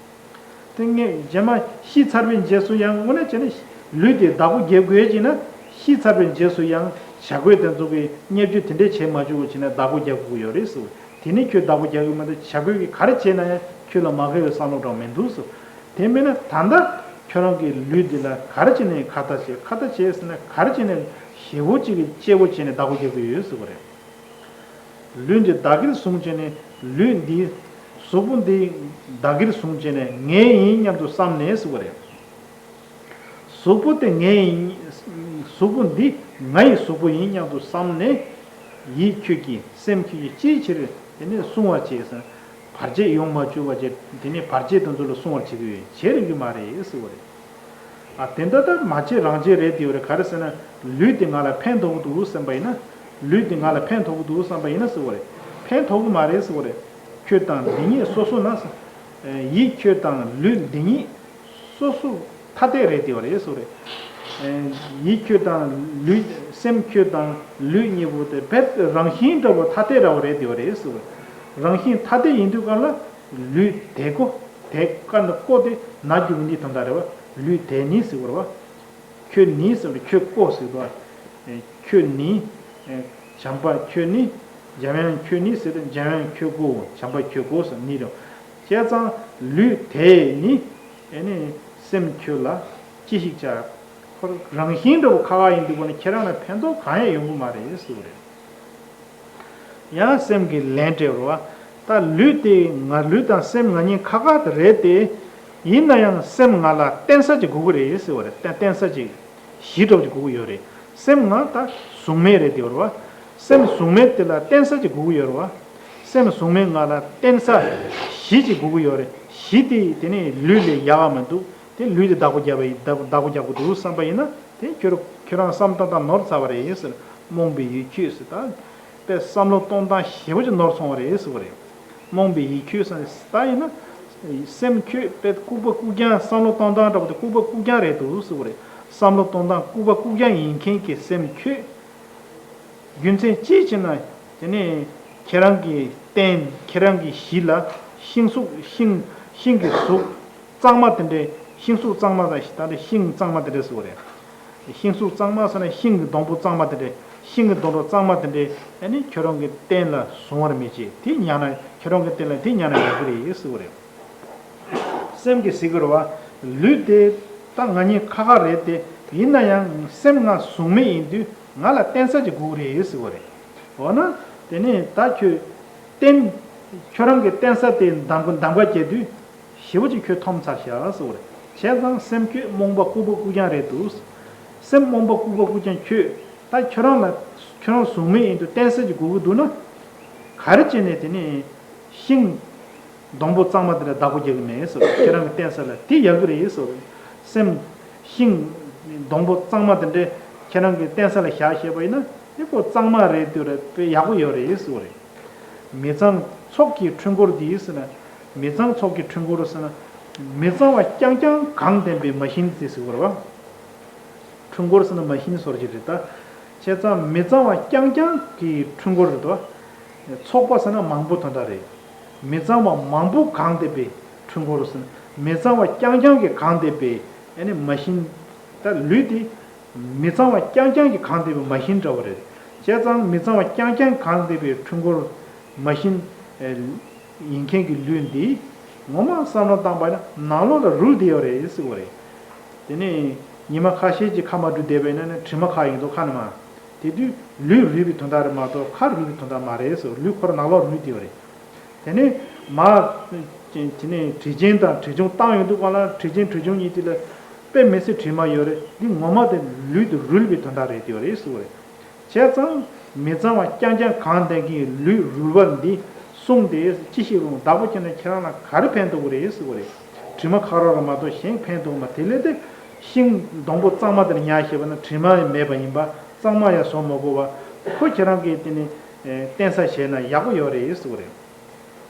དེ་ངས་རྗེས་མ་ཤི་ཚར་བའི་རྗེས་སུ་ཡང་དངོས་གནས་བྱས་ན་ལུས་དེ་བདག་པོ་རྒྱག་དགོས་ཀྱི་ན། ཤི་ཚར་བའི་རྗེས་སུ་ཡང་བྱ་རྒོད་དེ་ཚོ་གིས་བརྙས་བཅོས་དེ་འདྲས་བྱེད་མ་བཅུག་པ་བྱས་ན་བདག་པོ་རྒྱག་དགོས་ཀྱི་ཡོད་རེད་ཟེར། དེ་ནི་ཁྱོད་བདག་པོ་རྒྱག་གི་མ་གཏོགས་བྱ་རྒོད་ཀྱིས་ག་རེ་བྱས་ན་ཡང་ཁྱོད་ལ་མ་དགའ་བའི་བསམ་བློ་འདྲ་མི་འདུག་ཟེར། དེ་མིན་ན་ད་ལྟ་ཁྱོད་རང་གི་ལུས་འདི་ལ་ག་རེ་བྱས་ནས་ཁ་ཏ་བྱེད། ཁ་ཏ་བྱེད་ཟེར་ན་ག་རེ་བྱས་ནས་ཞེ་བོ་གཅིག་གིས་གཅེས་པོ་བྱས་ནས་བདག་པོ་རྒྱག་གི་ཡོད་ཟེར་བ་རེད། ལུས་འདི་བདག་གིར་བཟུང་བྱས་ནས། ལུས་འདི་གཟུགས་པོ་འདི་བདག་གིར་བཟུང་བྱས་ནས་ངའི་ཡིན་སྙམ་དུ་བསམས་ནས་ཟེར་བ་རེད། གཟུགས་པོ་དེ་ངའི་ཡིན། གཟུགས་པོ་འདི་ངའི་གཟུགས་པོ་ཡིན་སྙམ་དུ་བསམས་ནས། ཡིད་ཁྱོད་ཀྱི། སེམས་ཁྱོད་ཀྱི་ཅིའི་ཕྱིར་དེ་ནས་བསྲུང་བར་བྱེད་ཟེར། བར་ཆད་ཡོང་མ་བཅུག་པ་བྱས། དེ་ནས་བར་ཆད་དེ་ཚོ་ལ་བསྲུང་བར་བྱེད་ཀྱི་ཡོད། བྱེད་རིགས་ཀྱི་མ་རེད་ཟེར་བ་རེད། ཨ་དེ་འདྲ་ད་མ་བྱེད་རང་བྱེད་རེད་དེ་བ་རེད། ག་རེ་ཟེར་ན། ལུས་དེ་ང་ལ་ཕན་ཐོགས་ཀྱི་འདུག་བསམ་པ་ཡིན་ན། ལུས་དེ་ང་ལ་ཕན་ཐོགས་ཀྱི་འདུག་བསམ་པ་ཡིན་ན་ཟེར་བ་རེད། ཕན་ཐོགས་ཀྱི་མ་རེད་ཟེར་བ་རེད། ཁྱོད་དང་འདི་གཉིས་སོ་སོ་ན། ཡིད་ཁྱོད་དང་ལུས་འདི་གཉིས་སོ་སོ་ཐ་དད་རེད་དེ་བ་རེད་ཟེར་བ་རེད། ཡིད་ཁྱོད་དང་ལུས། སེམས་ཁྱོད་དང་ལུས་གཉིས་པོ་དེ་རྦད་རང་བཞིན་འདྲ་བོ་ཐ་དད་འདྲ་བོ་རེད་དེ་བ་རེད་ཟེར་བ་རེད། རང་བཞིན་ཐ་དད་ཡིན་དུས་གང་ལ། ལུས་དེ་ཀོ། དེ་ཀ་ནི་ཀོ་དེ་ན་རྒྱུ་ནི་དོན་དག་རེད་བ། ལུས་དེ་ནི་ཟེར་བ་རེད་བ། ཁྱོད་ནི་ཟེར་བ་རེད། ཁྱོད་ཀོ་ཟེར་བ། ཁྱོད་ནི། བྱམས་པ་ཁྱོད་ནི། འཇམ་དབྱངས་ཁྱོད་ནི་ཟེར་ཏེ་འཇམ་དབྱངས་ཁྱོད་ཀོ། བྱམས་པ་ཁྱོད་ཀོ་ཟེར་ནི་རེད། བྱས་ཙང་ལུས་དེ་ནི། ཨེ་ནི་སེམས་ཁྱོད་ལ་ཅི་ཞིག་བྱ། ཁོ་རང་བཞིན་འདྲ་བོ་ཁ་ཁ་ཡིན་དུས་ཁོ་ནི་ཁྱེད་རང་ལ་ཕན་ཐོགས་གང་ཡང་ཡོང་གི་མ་རེད་ཟེར་བ་རེད། ཡང་སེམས་ཀྱི་ལན་སྤྲད་པ་རེད་བ། ད་ལུས་དེ་ང་། ལུས་དང་སེམས་ང་གཉིས་ཁ་ཁ་དེ་རེད་དེ། ཡིན་ན་ཡང་སེམས་ང་ལ་བརྟེན་ས་ཅིག་དགོས་ཀྱི་རེད་ཟེར་བ་རེད། བརྟེན་བརྟེན་ས་ཅིག་གཞི་འདྲ་བོ་ཅིག་དགོས་ཀྱི་ཡོད་རེད། སེམས་ང་ད་གཟུགས་མེད་རེད་དེ་བ་རེད་བ། སེམས་གཟུགས་མེད་དེ་ལ་བརྟེན་ས་ཅིག་དགོས་ཀྱི་ཡོད་རེད་བ། སེམས་གཟུགས་མེད་ང་ལ་བརྟེན་ས་གཞི་ཅིག་དགོས་ཀྱི་ཡོད་རེད། གཞི་དེ་དེ་ནས་ལུས་ལས་ཡག་ག་མི་འདུག་དེ་ལུས་དེ་བདག་པོ་རྒྱབ་པ་ཡིན། བདག་བདག་པོ་རྒྱག་དགོས་འདུག་བསམ་པ་ཡིན་ན། དེ་ཁྱོད་ཁྱོད་རང་བསམ་བཏང་སྟངས་ནོར་ཚར་བ་རེད་ཟེར། རྨོངས་པའི་ཡིད་ཁྱོད་ཟེར། ད་དཔེ་བསམ་བློ་གཏོང་སྟངས་ཞེ་པོ་ཅིག་ནོར་སོང་བ་རེད་ཟེར་བ་རེད། རྨོངས་པའི་ཡིད་ཁྱོད་ཟེར་ནས་ད་ཡིན་ན། སེམས་ཁྱོད་དཔེ་ལྐུགས་པ་ལྐུགས་རྐྱང་། བསམ་བློ་གཏོང་སྟངས་འདྲ་པོ་དེ་ལྐུགས་པ་ལྐུགས་རྐྱང་རེད་འདུག་ཟེར་བ་རེད། བསམ་བློ་གཏོང་སྟངས་ལྐུགས་པ་ལྐུགས་རྐྱང་ཡིན་མཁན་གྱི་སེམས་ཁྱོད། རྒྱུ་མཚན་ཅི་ཕྱིར་ན། དེ་ནས་ཁྱེད་རང་གི་རྟེན། ཁྱེད་རང་གི་གཞི་ལ་ཤིང་གཟུགས། ཤིང་། ཤིང་གི་གཟུགས་གཙང་མ་དེ་འདྲས། ཤིང་གཟུགས་གཙང་མ་དང་། ད་ལྟ་ཤིང་གཙང་མ་དེ་འདྲས་ཟེར་བ་རེད། ཤིང་གཟུགས་གཙང་མ་ཟེར་ན་ཤིང་གི་སྡོང་པོ་གཙང་མ་དེ་འདྲས། ཤིང་གི་སྡོང་པོ་གཙང་མ་དེ་འདྲས་ཨ་ནི་ཁྱོད་རང་གི་རྟེན་ལ་བཟུང་བར་མི་བྱེད། དེ་ཉར་ན། ཁྱོད་རང་གི་རྟེན་ལ་དེ་ཉར་ན་ཡག་གི་རེད་ཟེར་བ་རེད། སེམས་ཀྱིས་ཟེར་གི་རེད་བ། ལུས་དེ་ད་ང་གཉིས་ཁ་ཁ་རེད་དེ། ཡིན་ན་ཡང་སེམས་ང་གཟུགས་མེད་ཡིན་དུས་ང་ལ་བརྟེན་ས་ཅིག་དགོས་རེད་ཟེར་བ་རེད། འོ་ན་དེ་ནས་ད་ཁྱོད་རྟེན། ཁྱོད་རང་གི་བརྟེན་ས་དེ་འདམ་ག་འདམ་ག་བརྒྱབ་དུས་ཞེ་པོ་ཅིག་ཁྱོད་འཐོམ་ཚར་ཤག་ཟེར་བ་རེད། བྱས་ཙང་སེམས་ཁྱོད་རྨོངས་པ་ལྐུགས་པ་ལྐུགས་རྐྱང་རེད་འདུག་སེམས་རྨོངས་པ་ལྐུགས་པ་ལྐུགས་རྐྱང་ཁྱོད། ད་ཁྱོད་རང་ལ། ཁྱོད་རང་གཟུགས་མེད་ཡིན་དུས་བརྟེན་ས་ཅིག་དགོས་ཀྱི་འདུག་ན། ག་རེ་བྱས་ནས་དེ་ནས་ཤིང་། སྡོང་པོ་གཙང་མ་དེ་འདྲ་བདག་པོ་རྒྱག་གི་མེད་ཟེར། ཁྱེད་རང་གི་བརྟེན་ས་ལ་དེ་ཡག་གི་རེད་ཟེར། སེམས། ཤིང་། སྡོང་པོ་གཙང་མ་དེ་འདྲ་ཁྱེད་རང་གི་བརྟེན་ས་ལ་བཞག་ཤེས་པ་ཡིན་ན་དེ་ཁོ་གཙང་མ་རེད་དུས་རེད། དཔེ་ཡག་པོ་ཡོད་རེད་ཟེར་བ་རེད། མི་གཙང་ཚོགས་ཀྱི་འཕྲུལ་འཁོར་འདི་ཟེར་ན། མི་གཙང་ཚོགས་ཀྱི་འཕྲུལ་འཁོར་ཟེར་ན། མི་གཙང་བ་རྐྱང་རྐྱང་གང་ལྡན་པའི་མ་ཤིན་ཏུ་ཟེར་བ་རེད་བ། འཕྲུལ་འཁོར་ཟེར་ན་མ་ཤིན་སོར་གྱི་རེད་ད། བྱས་ཙང་མི་གཙང་བ་རྐྱང་རྐྱང་གི་འཕྲུལ་འཁོར་རེད་དོ། ཚོགས་པ་ཟེར་ན་མང་པོ་དོན་དག་རེད། མི་གཙང་བ་མང་པོ་གང་ལྡན་པའི་འཕྲུལ་འཁོར་ཟེར་ན། མི་གཙང་བ་རྐྱང་རྐྱང་གི་གང་ལྡན་པའི་ཨ་ནི་མ་ཤིན། ད་ལུས་དེ་མི་གཙང་བ་རྐྱང་རྐྱང་གི་གང་ལྡན་པའི་མ་ཤིན་འདྲ་བོ་རེད། བྱས་ཙང་མི་གཙང་བ་རྐྱང་རྐྱང་གང་ལྡན་པའི་འཕྲུལ་འཁོར་མ་ཤིན། ཡིན་མཁན་གྱི་ལུས་འདི་ངོ་མ་བསམ་བློ་བཏང་པ་ན་ནང་ལོགས་ལ་རུལ་བསྡད་ཡོད་རེད་ཟེར་བ་རེད། དེ་ནས་ཉི་མ་ཁ་ཤས་ཀྱིས་ཁ་མ་བཀྲུས་བསྡད་པ་ཡིན་ན་ནི་དྲི་མ་ཁ་ཡིན་མདོག་ཁ་ནས་མ། དེ་དུས་ལུས་རུལ་བའི་དོན་དག་རེད་མ་གཏོགས་ཁ་རུལ་བའི་དོན་དག་མ་རེད་ཟེར། ལུས་ཁོ་རང་ནང་ལོགས་རུལ་བསྡད་ཡོད་རེད། དེ་ནས་མ། དེ་ནས་དྲི་ཆེན་དང་དྲི་ཆུང་བཏང་ཡོང་དུས་གང་ལ་དྲི་ཆེན་དྲི་ཆུང་གཉིས་དེ་ལ་དཔེ་མི་སྲིད་དྲི་མ་ཡོད་རེད། འདི་ངོ་མ་དེ་ལུས་དེ་རུལ་བའི་དོན་དག་རེད་བསྡད་ཡོད་རེད་ཟེར་བ་རེད། བྱས་ཙང་མི་གཙང་བ་རྐྱང་རྐྱང་གང་ལྡན་གྱི་ལུས་རུལ་བ་འདི་གསུངས་ཏེ་ཅི་ཞིག་རུང་བདག་པོ་བྱས་ན་ཁྱེད་རང་ལ་ག་རེ་ཕན་ཐོགས་ཀྱི་རེད་ཟེར་བ་རེད། དྲི་མ་ཁ་རོག་ར་མ་གཏོགས་གཞན་ཕན་ཐོགས་མ། དེ་ལས་དེ་ཤིང་སྡོང་པོ་གཙང་མ་དེར་ཉར་ཤེས་པ་ན་དྲི་མ་མེད་པ་ཡིན་པ། གཙང་མ་ཡང་བཟོ་མ་དགོས་པ། ཁོ་ཁྱེད་རང་གིས་དེ་ནི་བརྟེན་ས་བྱས་ན་ཡག་པོ་ཡོད་རེད་ཟེར་བ་རེད།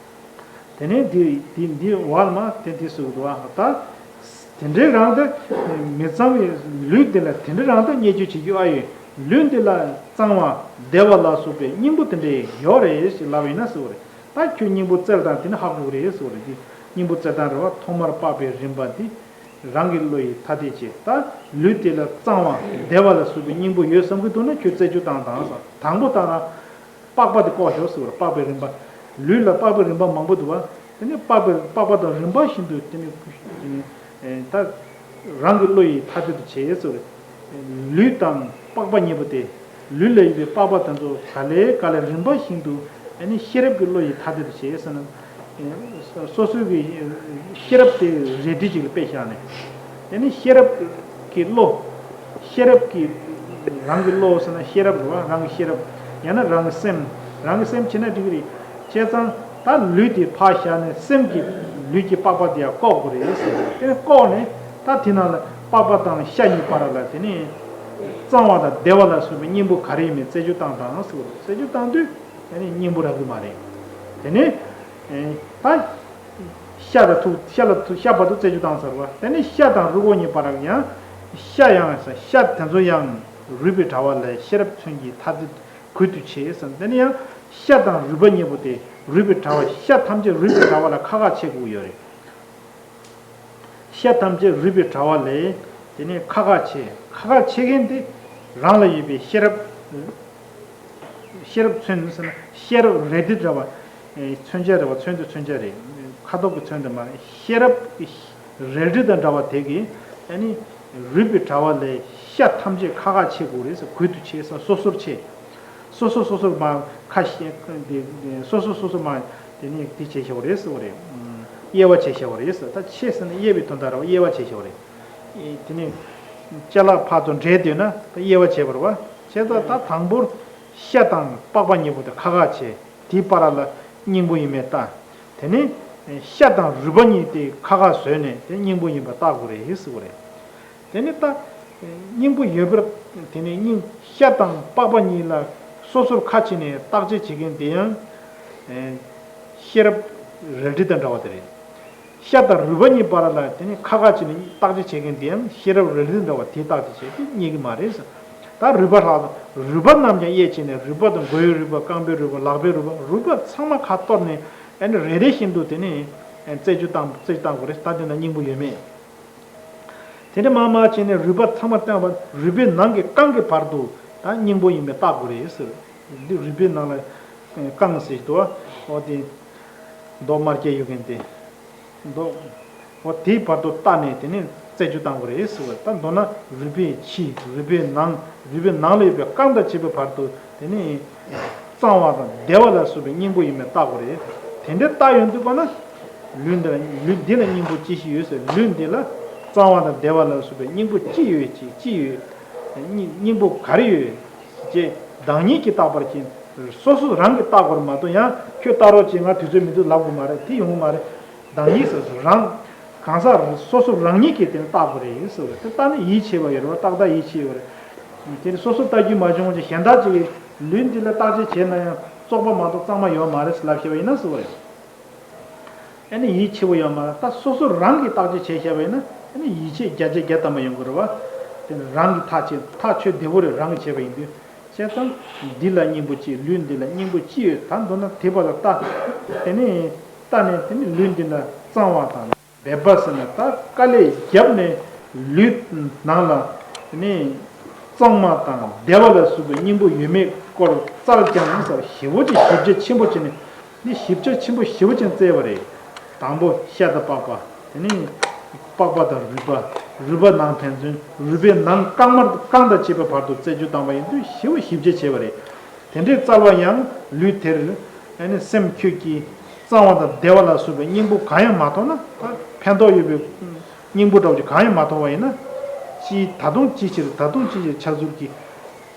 དེ་ནས་འདི་འདི་འདི་བར་མ་དེ་འདི་ཟེར་གི་འདུག་ཨ། ད་ དེ་འདྲའི་རང་དུ་མི་གཙང་བའི་ལུས་དེ་ལ་དེ་འདྲའི་རང་དུ་བརྙས་བཅོས་བྱེད་རྒྱུ་ཨ་ཡོད། ལུས་འདི་ལ་གཙང་བ་བདེ་བ་ལ་སོགས་པའི་སྙིང་པོ་དེ་འདྲའི་ཡོད་རེད་ཞེས་ལབ་ཡིན་ན་ཟེར་བ་རེད། ད་ཁྱོད་སྙིང་པོ་བཙལ་སྟངས་དེ་ནི་ཧ་གོ་གི་རེད་ཟེར་བ་རེད། དེ་སྙིང་པོ་བཙལ་སྟངས་རེད་བ། ཐོག་མར་པགས་པའི་རིམ་པ་འདི་རང་གི་བློ་ཡིས་ཐ་དད་བྱེད། ད་ལུས་དེ་ལ་གཙང་བ་བདེ་བ་ལ་སོགས་པའི་སྙིང་པོ་ཡོད་བསམ་གྱི་འདུག་ན་ཁྱོད་རྩད་གཅོད་བཏང་དང་ཟེར། དང་པོ་བཏང་ན། པགས་པ་དེ་བཀོག་ཤོག་ཟེར་བ་རེད། པགས་པའི་རིམ་པ། ལུས་ལ་པགས་པའི་རིམ་པ་མང་པོ་འདུག་བ། དེ་ནས་པགས་པའི་པགས་པ་དང་རིམ་པ་བཞིན་དུ་དེ་ནས་དེ་ནས་ཨེ་ད་རང་གི་བློ་ཡིས་ཐ་དད་དུ་བྱེད་ཟེར་བ་རེད། ལུས་དང་པགས་པ་གཉིས་པོ་དེ། ལུས་ལ་ཡོད་པའི་པགས་པ་དེ་ཚོ་ག་ལེ་ག་ལེ་རིམ་པ་བཞིན་དུ་ཨ་ནི་ཤེས་རབ་ཀྱི་བློ་ཡིས་ཐ་དད་དུ་བྱེད་ཟེར་ན། ཨེ་སོ་སོའི་གི་ཤེས་རབ་དེ་རལ་གྲི་ཅིག་ལ་དཔེ་བཞག་ནས། དེ་ནི་ཤེས་རབ་ཀྱི་བློ། ཤེས་རབ་ཀྱི་རང་གི་བློ་ཟེར་ན་ཤེས་རབ་རེད་བ། རང་གི་ཤེས་རབ། ཡང་ན་རང་གི་སེམས། རང་གི་སེམས་བྱས་ན་འགྲིག་གི་རེད། བྱས་ཙང་ད་ལུས་དེ་ཕར་བཞག་ནས་སེམས་ཀྱི་ལུས་ཀྱི་པགས་པ་དེ་ཡང་བཀོག་དགོས་རེད་ཟེར། དེ་ནི་བཀོག་ནས་ད་དེ་ནང་ལ་པགས་པ་དང་ཤ་གཉིས་བར་ལ་དེ་ནི་གཙང་བ་དང་བདེ་བ་ལ་སོགས་པའི་སྙིང་པོ་ག་རེ་ཡིན་མིན་རྩད་གཅོད་བཏང་དང་ཟེར་བ་རེད། རྩད་གཅོད་བཏང་དུས་དེ་ནི་སྙིང་པོ་རག་གི་མ་རེད། དེ་ནི་ཨེ་ད། ཤ་དང་ཐུག་ཤ་ལ་ཐུག་ཤ་བར་དུ་རྩད་གཅོད་བཏང་ཚར་བ། དེ་ནས་ཤ་དང་རུས་ཁོག་གཉིས་བར་ཡང་། ཤ་ཡང་ཤ་དེ་ཚོ་ཡང་རུས་པའི་དྲ་བ་ལས་ཤེས་རབ་མཚོན་གྱིས་ཐ་དད་གུད་དུ་བྱས་ཟེར། དེ་ནས་ཡང་ཤ་དང་རུས་པ་གཉིས་པོ་དེ་རུས་པའི་དྲ་བ། ཤ་ཐམས་ཅད་རུས་པའི་དྲ་བ་ལ་ཁ་ཁ་ཕྱེ་དགོས་ཡོད་རེད། ཤ་ཐམས་ཅད་རུས་པའི་དྲ་བ་ལས། དེ་ནས་ཁ་ཁ་ཕྱེ། ཁ་ཁ་ཕྱེ་མཁན་དེ་རང་ལ་ཡོད་པའི་ཤེས་རབ། ཤེས་རབ་མཚོན་ཟེར་ན་ཤེས་རབ་རལ་གྲི་འདྲ་བ། ཨེ་མཚོན་ཆ་རེད་བ། མཚོན་དེ་མཚོན་ཆ་རེད། ཁ་དོག་གི་མཚོན་དེ་མ་རེད། ཤེས་རབ་ཀྱི་རལ་གྲི་དང་འདྲ་བ་དེ་གིས་ཨ་ནི་རུས་པའི་དྲ་བ་ལས་ཤ་ཐམས་ཅད་ཁ་ཁ་ཕྱེ་དགོས་རེད་ཟེར། གུད་དུ་བྱས་ཟེར། སོ་སོར་ཕྱེ། སོ་སོ་སོ་སོར་མ་ཁ་ཤས་དེ་སོ་སོ་སོ་སོ་མ་དེ་ནི་དེ་བྱས་བྱས་པ་རེད་ཟེར་བ་རེད། དབྱེ་བ་བྱས་བྱས་པ་རེད་ཟེར། ད་ཕྱེ་ཟེར་ན་དབྱེ་བའི་དོན་དག་རེད་བ། དབྱེ་བ་བྱས་བྱས་པ་རེད། དེ་ནི་ཅ་ལག་ཕར་ཚུར་འདྲེས་བསྡད་ན་ད་དབྱེ་བ་བྱས་པ་རེད་བ། བྱས་ཙང་ད་དང་པོར་ཤ་དང་པགས་པ་གཉིས་པོ་དེ་ཁ་ཁ་བྱས། དེའི་བར་ལ་སྙིང་པོ་ཡིན་མིན་བལྟ། དེ་ནས་ཤ་དང་རུས་པ་གཉིས་དེ་ཁ་ཁ་བཟོས་ནས་དེ་སྙིང་པོ་ཡིན་པ་བརྟག་དགོས་རེད་ཟེར་བ་རེད། དེ་ནས་ད་སྙིང་པོ་ཡོད་པར། དེ་ནས་སྙིང་ཤ་དང་པགས་པ་གཉིས་ལ་སོ་སོར་ཁ་ཕྱེ་ནས་བརྟག་དཔྱད་བྱེད་མཁན་དེ་ཡང་ཤེས་རབ་རལ་གྲི་དང་འདྲ་བ་དེ་རེད། ཤ་དང་རུས་པ་གཉིས་བར་ལ་དེ་ནི་ཁ་ཁ་བྱས་ནས་བརྟག་དཔྱད་བྱེད་མཁན་དེ་ཡང་ཤེས་རབ་རལ་གྲི་འདྲ་བ་དེས་བརྟག་དཔྱད་བྱས་ཏེ་རྙེད་ཀྱི་མ་རེད་ཟེར། ད་རུས་པ་ལྷག་རུས་པ་རྣམས་ཀྱང་དབྱེ་ཕྱེ་ནས། རུས་པ་དང་མགོ་བོའི་རུས་པ། རྐང་པའི་རུས་པ། ལག་པའི་རུས་པ། རུས་པ་ཚང་མ་ཁ་གཏོར་ནས་ཨ་ནི་རེ་རེ་བཞིན་དུ་དེ་ནི་རྩད་གཅོད་བཏང་རྩད་གཅོད་བཏང་དགོས་རེད། ད་དེ་ན་སྙིང་པོ་ཡོད་མེད། དེ་འདྲ་མང་མང་བྱས་ནས་རུས་པ་ཚང་མ་བཏང་བ། རུས་པའི་ནང་གི་རྐང་གི་བར་དུ་ད་སྙིང་པོ་ཡིན་པས་བརྟག་དགོས་རེད་ཟེར། འདི་རུས་པའི་ནང་ལ་རྐང་ཟེར་དུ་འོ་དེ་མདོག་དམར་སྐྱ་ཡོད་མཁན་དེ། མདོག་འོ་དེའི་བར་དུ་བལྟས་ནས་དེ་ནས་རྩད་གཅོད་བཏང་དགོས་རེད་ཟེར་བ། ད་མདོར་ན་རུས་པའི་ཕྱི། རུས་པའི་ནང་། རུས་པའི་ནང་ལ་ཡོད་པའི་རྐང་དང་བཅས་པའི་བར་དུ་དེ་ནས་གཙང་བ་དང་བདེ་བ་ལ་སོགས་པའི་སྙིང་པོ་ཡིན་མིན་བརྟག་དགོས་རེད། དེ་འདྲ་བལྟས་ཡོང་དུས་གོ་ན། ལུས་འདི་ལ་ལུས་འདི་ལ་སྙིང་པོ་ཅི་ཞིག་ཡོད་ཟེར། ལུས་འདི་ལ་གཙང་བ་དང་བདེ་བ་ལ་སོགས་པའི་སྙིང་པོ་ཅི་ཡོད་ཅི་ཅི་ཡོད། སྙིང་སྙིང་པོ་ག་རེ་ཡོད་ཅེས་བདག་ཉིད་ཀྱིས་བརྟག་པར་གྱིས། སོ་སོ་རང་གིས་བརྟག་དགོས་རེད་མ་གཏོགས། ཡང་ཁྱོད་བལྟ་རོགས་གྱིས། ང་དུས་ཚོད་མི་འདུག་ལབ་དགོས་མ་རེད། དེ་ཡོང་གི་མ་རེད། བདག་ཉིད་ཟེར་སོ་རང་། གང་ཟག་སོ་སོ་རང་ཉིད་ཀྱིས་དེ་ནི་བརྟག་དགོས་རེད་ཟེར་བ་རེད། དེ་ལྟ་ན་ཡིད་ཆེས་པ་ཡོད་རེད་བ། ཏག་ཏག་ཡིད་ཆེས་ཡོད་རེད། དེ་ནི་སོ་སོ་ལྟ་རྒྱུ་མ་བྱུང་བ་ཅིག་གཞན་དག་ཅིག་གིས་ལུས་འདི་ལ་བརྟག་དཔྱད་བྱས་ན་ཡང་བཙོག་པ་མ་གཏོགས་གཙང་མ་ཡོད་མ་རེད་ཟེར་ལབ་བཤད་པ་ཡིན་ན་ཟེར་བ་རེད། ཨ་ནི་ཡིད་ཆེས་པོ་ཡོད་མ་རེད། ད་སོ་སོ་རང་གིས་བརྟག་དཔྱད་བྱས་བཤད་པ་ཡིན་ན་ཨ་ནི་ཡིད་ཆེས་བརྒྱ་ཆ་བརྒྱ་ཐམ་པ་ཡོང་གི་རེད་བ། དེ་ནི་རང་གི་ཐག་བཅད་ཐག་ཆོད་བདེ་པོ་རེད། རང་གིས་བྱས་པ་ཡིན་དུས། བྱས་ཙང་འདི་ལ་སྙིང་པོ་ཅི། ལུས་འདི་ལ་སྙིང་པོ་ཅི་ཡོད། ད་མདོར་ན་དེ་བར་ལ་ལྟ། དེ་ནས་ལྟ་ནས་དེ་ནི་ལུས་འདི་ལ་གཙང་བ་དང་སྦས་པ་ཟེར་ན་ད་དཀའ་ལས་བརྒྱབ་ནས་ལུས་ནང་ལ་དེ་ནི་གཙང་མ་དང་བདེ་བ་ལ་སོགས་པའི་སྙིང་པོ་ཡོད་མེད་སྐོར་བཙལ་ཀྱང་ཟེར། ཞེ་པོ་ཅིག་ཞིབ་དཔྱད་ཆེན་པོ་བྱས་ནས། འདི་ཞིབ་དཔྱད་ཆེན་པོ་ཞེ་པོ་ཅིག་བཙལ་བ་རེད། དང་པོ་ཤ་དང་པགས་པ། དེ་ནས་པགས་པ་དང་རུས་པ། རུས་པ་ནང་ཕན་ཚུན། རུས་པའི་ནང་རྐང་མར་རྐང་དང་བཅས་པའི་བར་དུ་རྩད་གཅོད་བཏང་བ་ཡིན་དུས་ཞེ་པོ་ཞིབ་དཔྱད་བྱས་པ་རེད། དེ་འདྲའི་བཙལ་བ་ཡང་ལུས་དེར་ཨ་ནི་སེམས་ཁྱོད་ཀྱིས་གཙང་བ་དང་བདེ་བ་ལ་སོགས་པའི་སྙིང་པོ་གང་ཡང་མ་མཐོང་ན། ད་ཕན་ཐོགས་ཡོད་པའི་སྙིང་པོ་འདྲ་བོ་ཅིག་གང་ཡང་མ་མཐོང་བ་ཡིན་ན། ཅིའི་ད་དུང་ཅིའི་ཕྱིར། ད་དུང་ཅིའི་ཕྱིར་ཆགས་ཚུལ་གྱིས།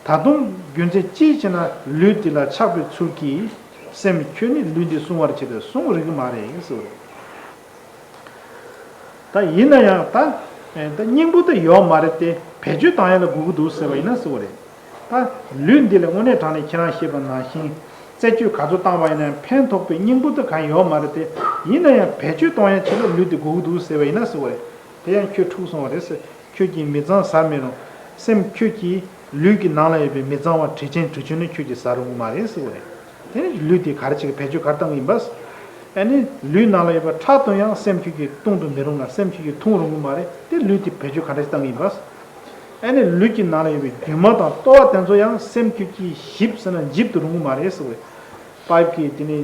ད་དུང་རྒྱུ་མཚན་ཅིའི་ཕྱིར་ན་ལུས་འདི་ལ་ཆགས་པའི་ཚུལ་གྱིས། སེམས་ཁྱོད་ནི་ལུས་འདི་བསྲུང་བར་བྱེད་དེ་བསྲུང་རིགས་མ་རེད་ཟེར་བ་རེད། ད་ཡིན་ན་ཡང་ད་ད་སྙིང་པོ་དེ་ཡོད་མ་རེད་དེ། བེད་སྤྱོད་བཏང་ཡ་ལ་དགོས་ཀྱི་འདུག་ཟེར་བ་ཡིན་ན་ཟེར་བ་རེད། ད་ལུས་འདི་ལ་དངོས་གནས་དྲང་གནས་ཁྱེད་རང་ཤེས་པ་ནང་བཞིན་རྩད་གཅོད་ག་ཚོད་བཏང་བ་ཡིན་ན་ཡང་ཕན་ཐོགས་པའི་སྙིང་པོ་དེ་གང་ཡོད་མ་རེད་དེ། ཡིན་ན་ཡང་བེད་སྤྱོད་གཏོང་ཡ་ཆེད་ལ་ལུས་དེ་དགོས་ཀྱི་འདུག་ཟེར་བ་ཡིན་ན་ཟེར་བ་རེད། དེ་ཡང་ཁྱོད་འཁྲུགས་སོང་བ་རེད་ཟེར། ཁྱོད་ཀྱིས་མི་གཙང་ཟ་མི་རུང་། སེམས་ཁྱོད་ཀྱིས་ལུས་ཀྱི་ནང་ལ་ཡོད་པའི་མི་གཙང་བ་དྲི་ཆེན་དྲི་ཆུ་ནི་ཁྱོད་ཀྱིས་ཟ་རུང་གི་མ་རེད་ཟེར་བ་རེད། དེ་ནི་ལུས་དེ་ག་རེ་བྱེད་ཀྱི་བེད་སྤྱོད་ག་རེ་བཏང་གི་ཡིན་པ། ཨ་ནི་ལུས་ནང་ལ་ཡོད་པ་ཁྲག་དུ་ཡང་སེམས་ཁྱོད་ཀྱིས་བཏུང་དུ་མི་རུང་ལ། སེམས་ཁྱོད་ཀྱིས་འཐུང་རུང་གི་མ་རེད། དེ་ལུས་དེ་བེད་སྤྱོད་ག་འདྲ་ཞིག་བཏང་གི་ཡིན་པ། ཨ་ནི་ལུས་ཀྱི་ནང་ལ་ཡོད་པའི་རྒྱུ་མ་དང་ལྟོ་བ་དེ་ཚོ་ཡང་སེམས་ཁྱོད་ཀྱིས་ཞིབ་ཟེར་ན་འཇིབ་ཏུ་རུང་གི་མ་རེད་ཟེར་བ་རེད། པའིབ་ཀྱིས་དེ་ནི་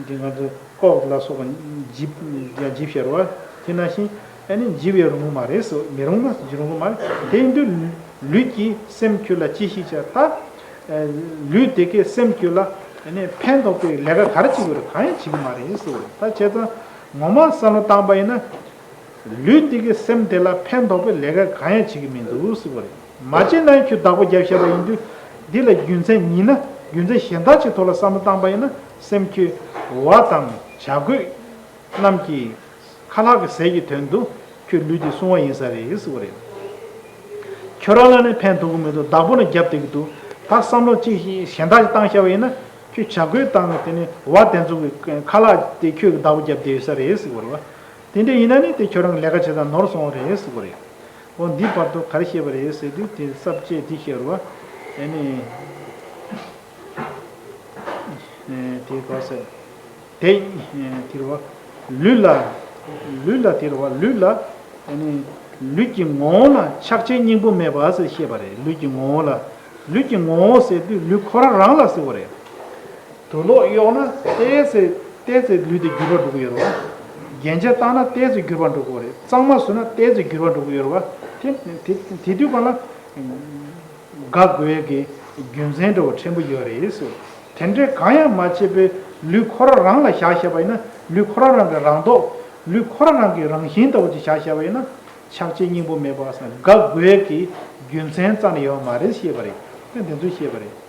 དེ་ང་ཚོ་ཀོག་ལ་སོགས་པ་འཇིབ་ཡང་འཇིབ་ཤར་བ། དེ་ནང་བཞིན་ཨ་ནི་འཇིབ་ཡང་རུང་མ་རེད་ཟེར། མི་རུང་ན་འཇིབ་རུང་མ་རེད། དེ་ཡིན་དུས་ལུས་ཀྱིས་སེམས་ཁྱོད་ལ་ཅི་ཞིག་བྱ། ད་ལུས་དེ་གས་སེམས་ཁྱོད་ལ་ཨ་ནི་ཕན་ཐོགས་པའི་ལས་ཀ་ག་རེ་བྱེད་དགོས་རེད། གང་ཡང་བྱེད་ཀྱི་མ་རེད་ཟེར་བ་རེད། ད་བྱས་ཙང་ངོ་མ་བསམ་བློ་བཏང་པ་ཡིན་ན། ལུས་འདི་གི་སེམས་དེ་ལ་ཕན་ཐོགས་པའི་ལས་ཀ་གང་ཡང་བྱེད་ཀྱི་མི་འདུག་ཟེར་བ་རེད། མ་བྱས་ན་ཁྱོད་བདག་པོ་རྒྱབ་བཞག་པ་ཡིན་དུས། འདི་ལ་རྒྱུ་མཚན་ཉིད་ན་རྒྱུ་མཚན་གཞན་དག་ཅིག་ཐོག་ལ་བསམ་བློ་བཏང་པ་ཡིན་ན། སེམས་ཁྱོད་བ་དང་བྱ་རྒོད་རྣམས་ཀྱི་ཁ་ལག་གི་ཟས་ཀྱི་དོན་དུ་ཁྱོད་ལུས་འདི་བསྲུང་བ་ཡིན་ས་རེད་ཟེར་བ་རེད། ཁྱོད་རང་ལ་ནི་ཕན་ཐོགས་ཀྱི་མི་འདུག། བདག་པོ་ནི་རྒྱབ་བསྡད་ཀྱི་འདུག། ད་བསམ་བློ་ཅིག་གཞན་དག་ཅིག་བཏང་བཞག་པ་ཡིན་ན། ཁྱོད་བྱ་རྒོད་དང་དེ་ནི་བ་དེ་ཚོ་གི་ཁ་ལག་དེ་ཁྱོད་ཀྱི་བདག་པོ་རྒྱབ་བསྡད་ཡོད་ས་རེད་ཟེར་བ་རེད་བ། དེ་འདྲ་ཡིན་ན་ནི་དེ་ཁྱོད་རང་གི་ལས་ཀ་བྱེད་སྟངས་ནོར་སོང་བ་རེད་ཟེར་བ་རེད། འོ་འདི་བར་དུ་ག་རེ་བཤད་པ་རེད་ཟེར་དུས། དེ་ས་བཅད་འདི་བཤད་རུ་བ། ཨ་ནི་དེ་ག་ཟེར། དེ་དེ་རུ་བ། ལུས་ལ་ལུས་ལ་དེ་རུ་བ། ལུས་ལ་ཨ་ནི་ལུས་ཀྱི་ངོ་བོ་ལ་ཆགས་ཆེན་སྙིང་པོ་མེད་པ་ཟེར་བཤད་པ་རེད། ལུས་ཀྱི་ངོ་བོ་ལ། ལུས་ཀྱི་ངོ་བོ་ཟེར་དུས་ལུས་ཁོ་རང་རང་ལ་ཟེར་བ་རེད། དུག་ལོག་གཡོགས་ན་ཏོག་ཙམ་ཏོག་ཙམ་ལུས་དེ་འགྱུར་བ་འགྲོ་གི་ཡོད་རེད་བ། རྒྱན་ཆ་བཏགས་ན་ཏོག་ཙམ་འགྱུར་བ་འགྲོ་གི་ཡོད་རེད། གཙང་མ་བཟོས་ན་ཏོག་ཙམ་འགྱུར་བ་འགྲོ་གི་ཡོད་རེད་བ། དེ་དེ་དེ་དུས་གང་ལ་དགའ་དགོས་ཀྱི་རྒྱུ་མཚན་འདྲ་བོ་ཕྲན་བུ་ཡོད་རེད་ཟེར། དེ་འདྲའི་གང་ཡང་མ་བྱས་པའི་ལུས་ཁོ་རང་རང་ལ་བཞག་བཞག་པ་ཡིན་ན། ལུས་ཁོ་རང་རང་གི་རང་མདོག། ལུས་ཁོ་རང་རང་གི་རང་བཞིན་ལྟ་བུ་ཅིག་བཞག་བཞག་པ་ཡིན་ན། ཆགས་ཆེན་སྙིང་པོ་མེད་པ་ཟེར་ན་དགའ་དགོས་ཀྱི་རྒྱུ་མཚན་རྩ་ནས་ཡོད་མ་རེད་ཞེས་པ་རེད། དེ་འདི་ཚོས་བཤད་པ་རེད།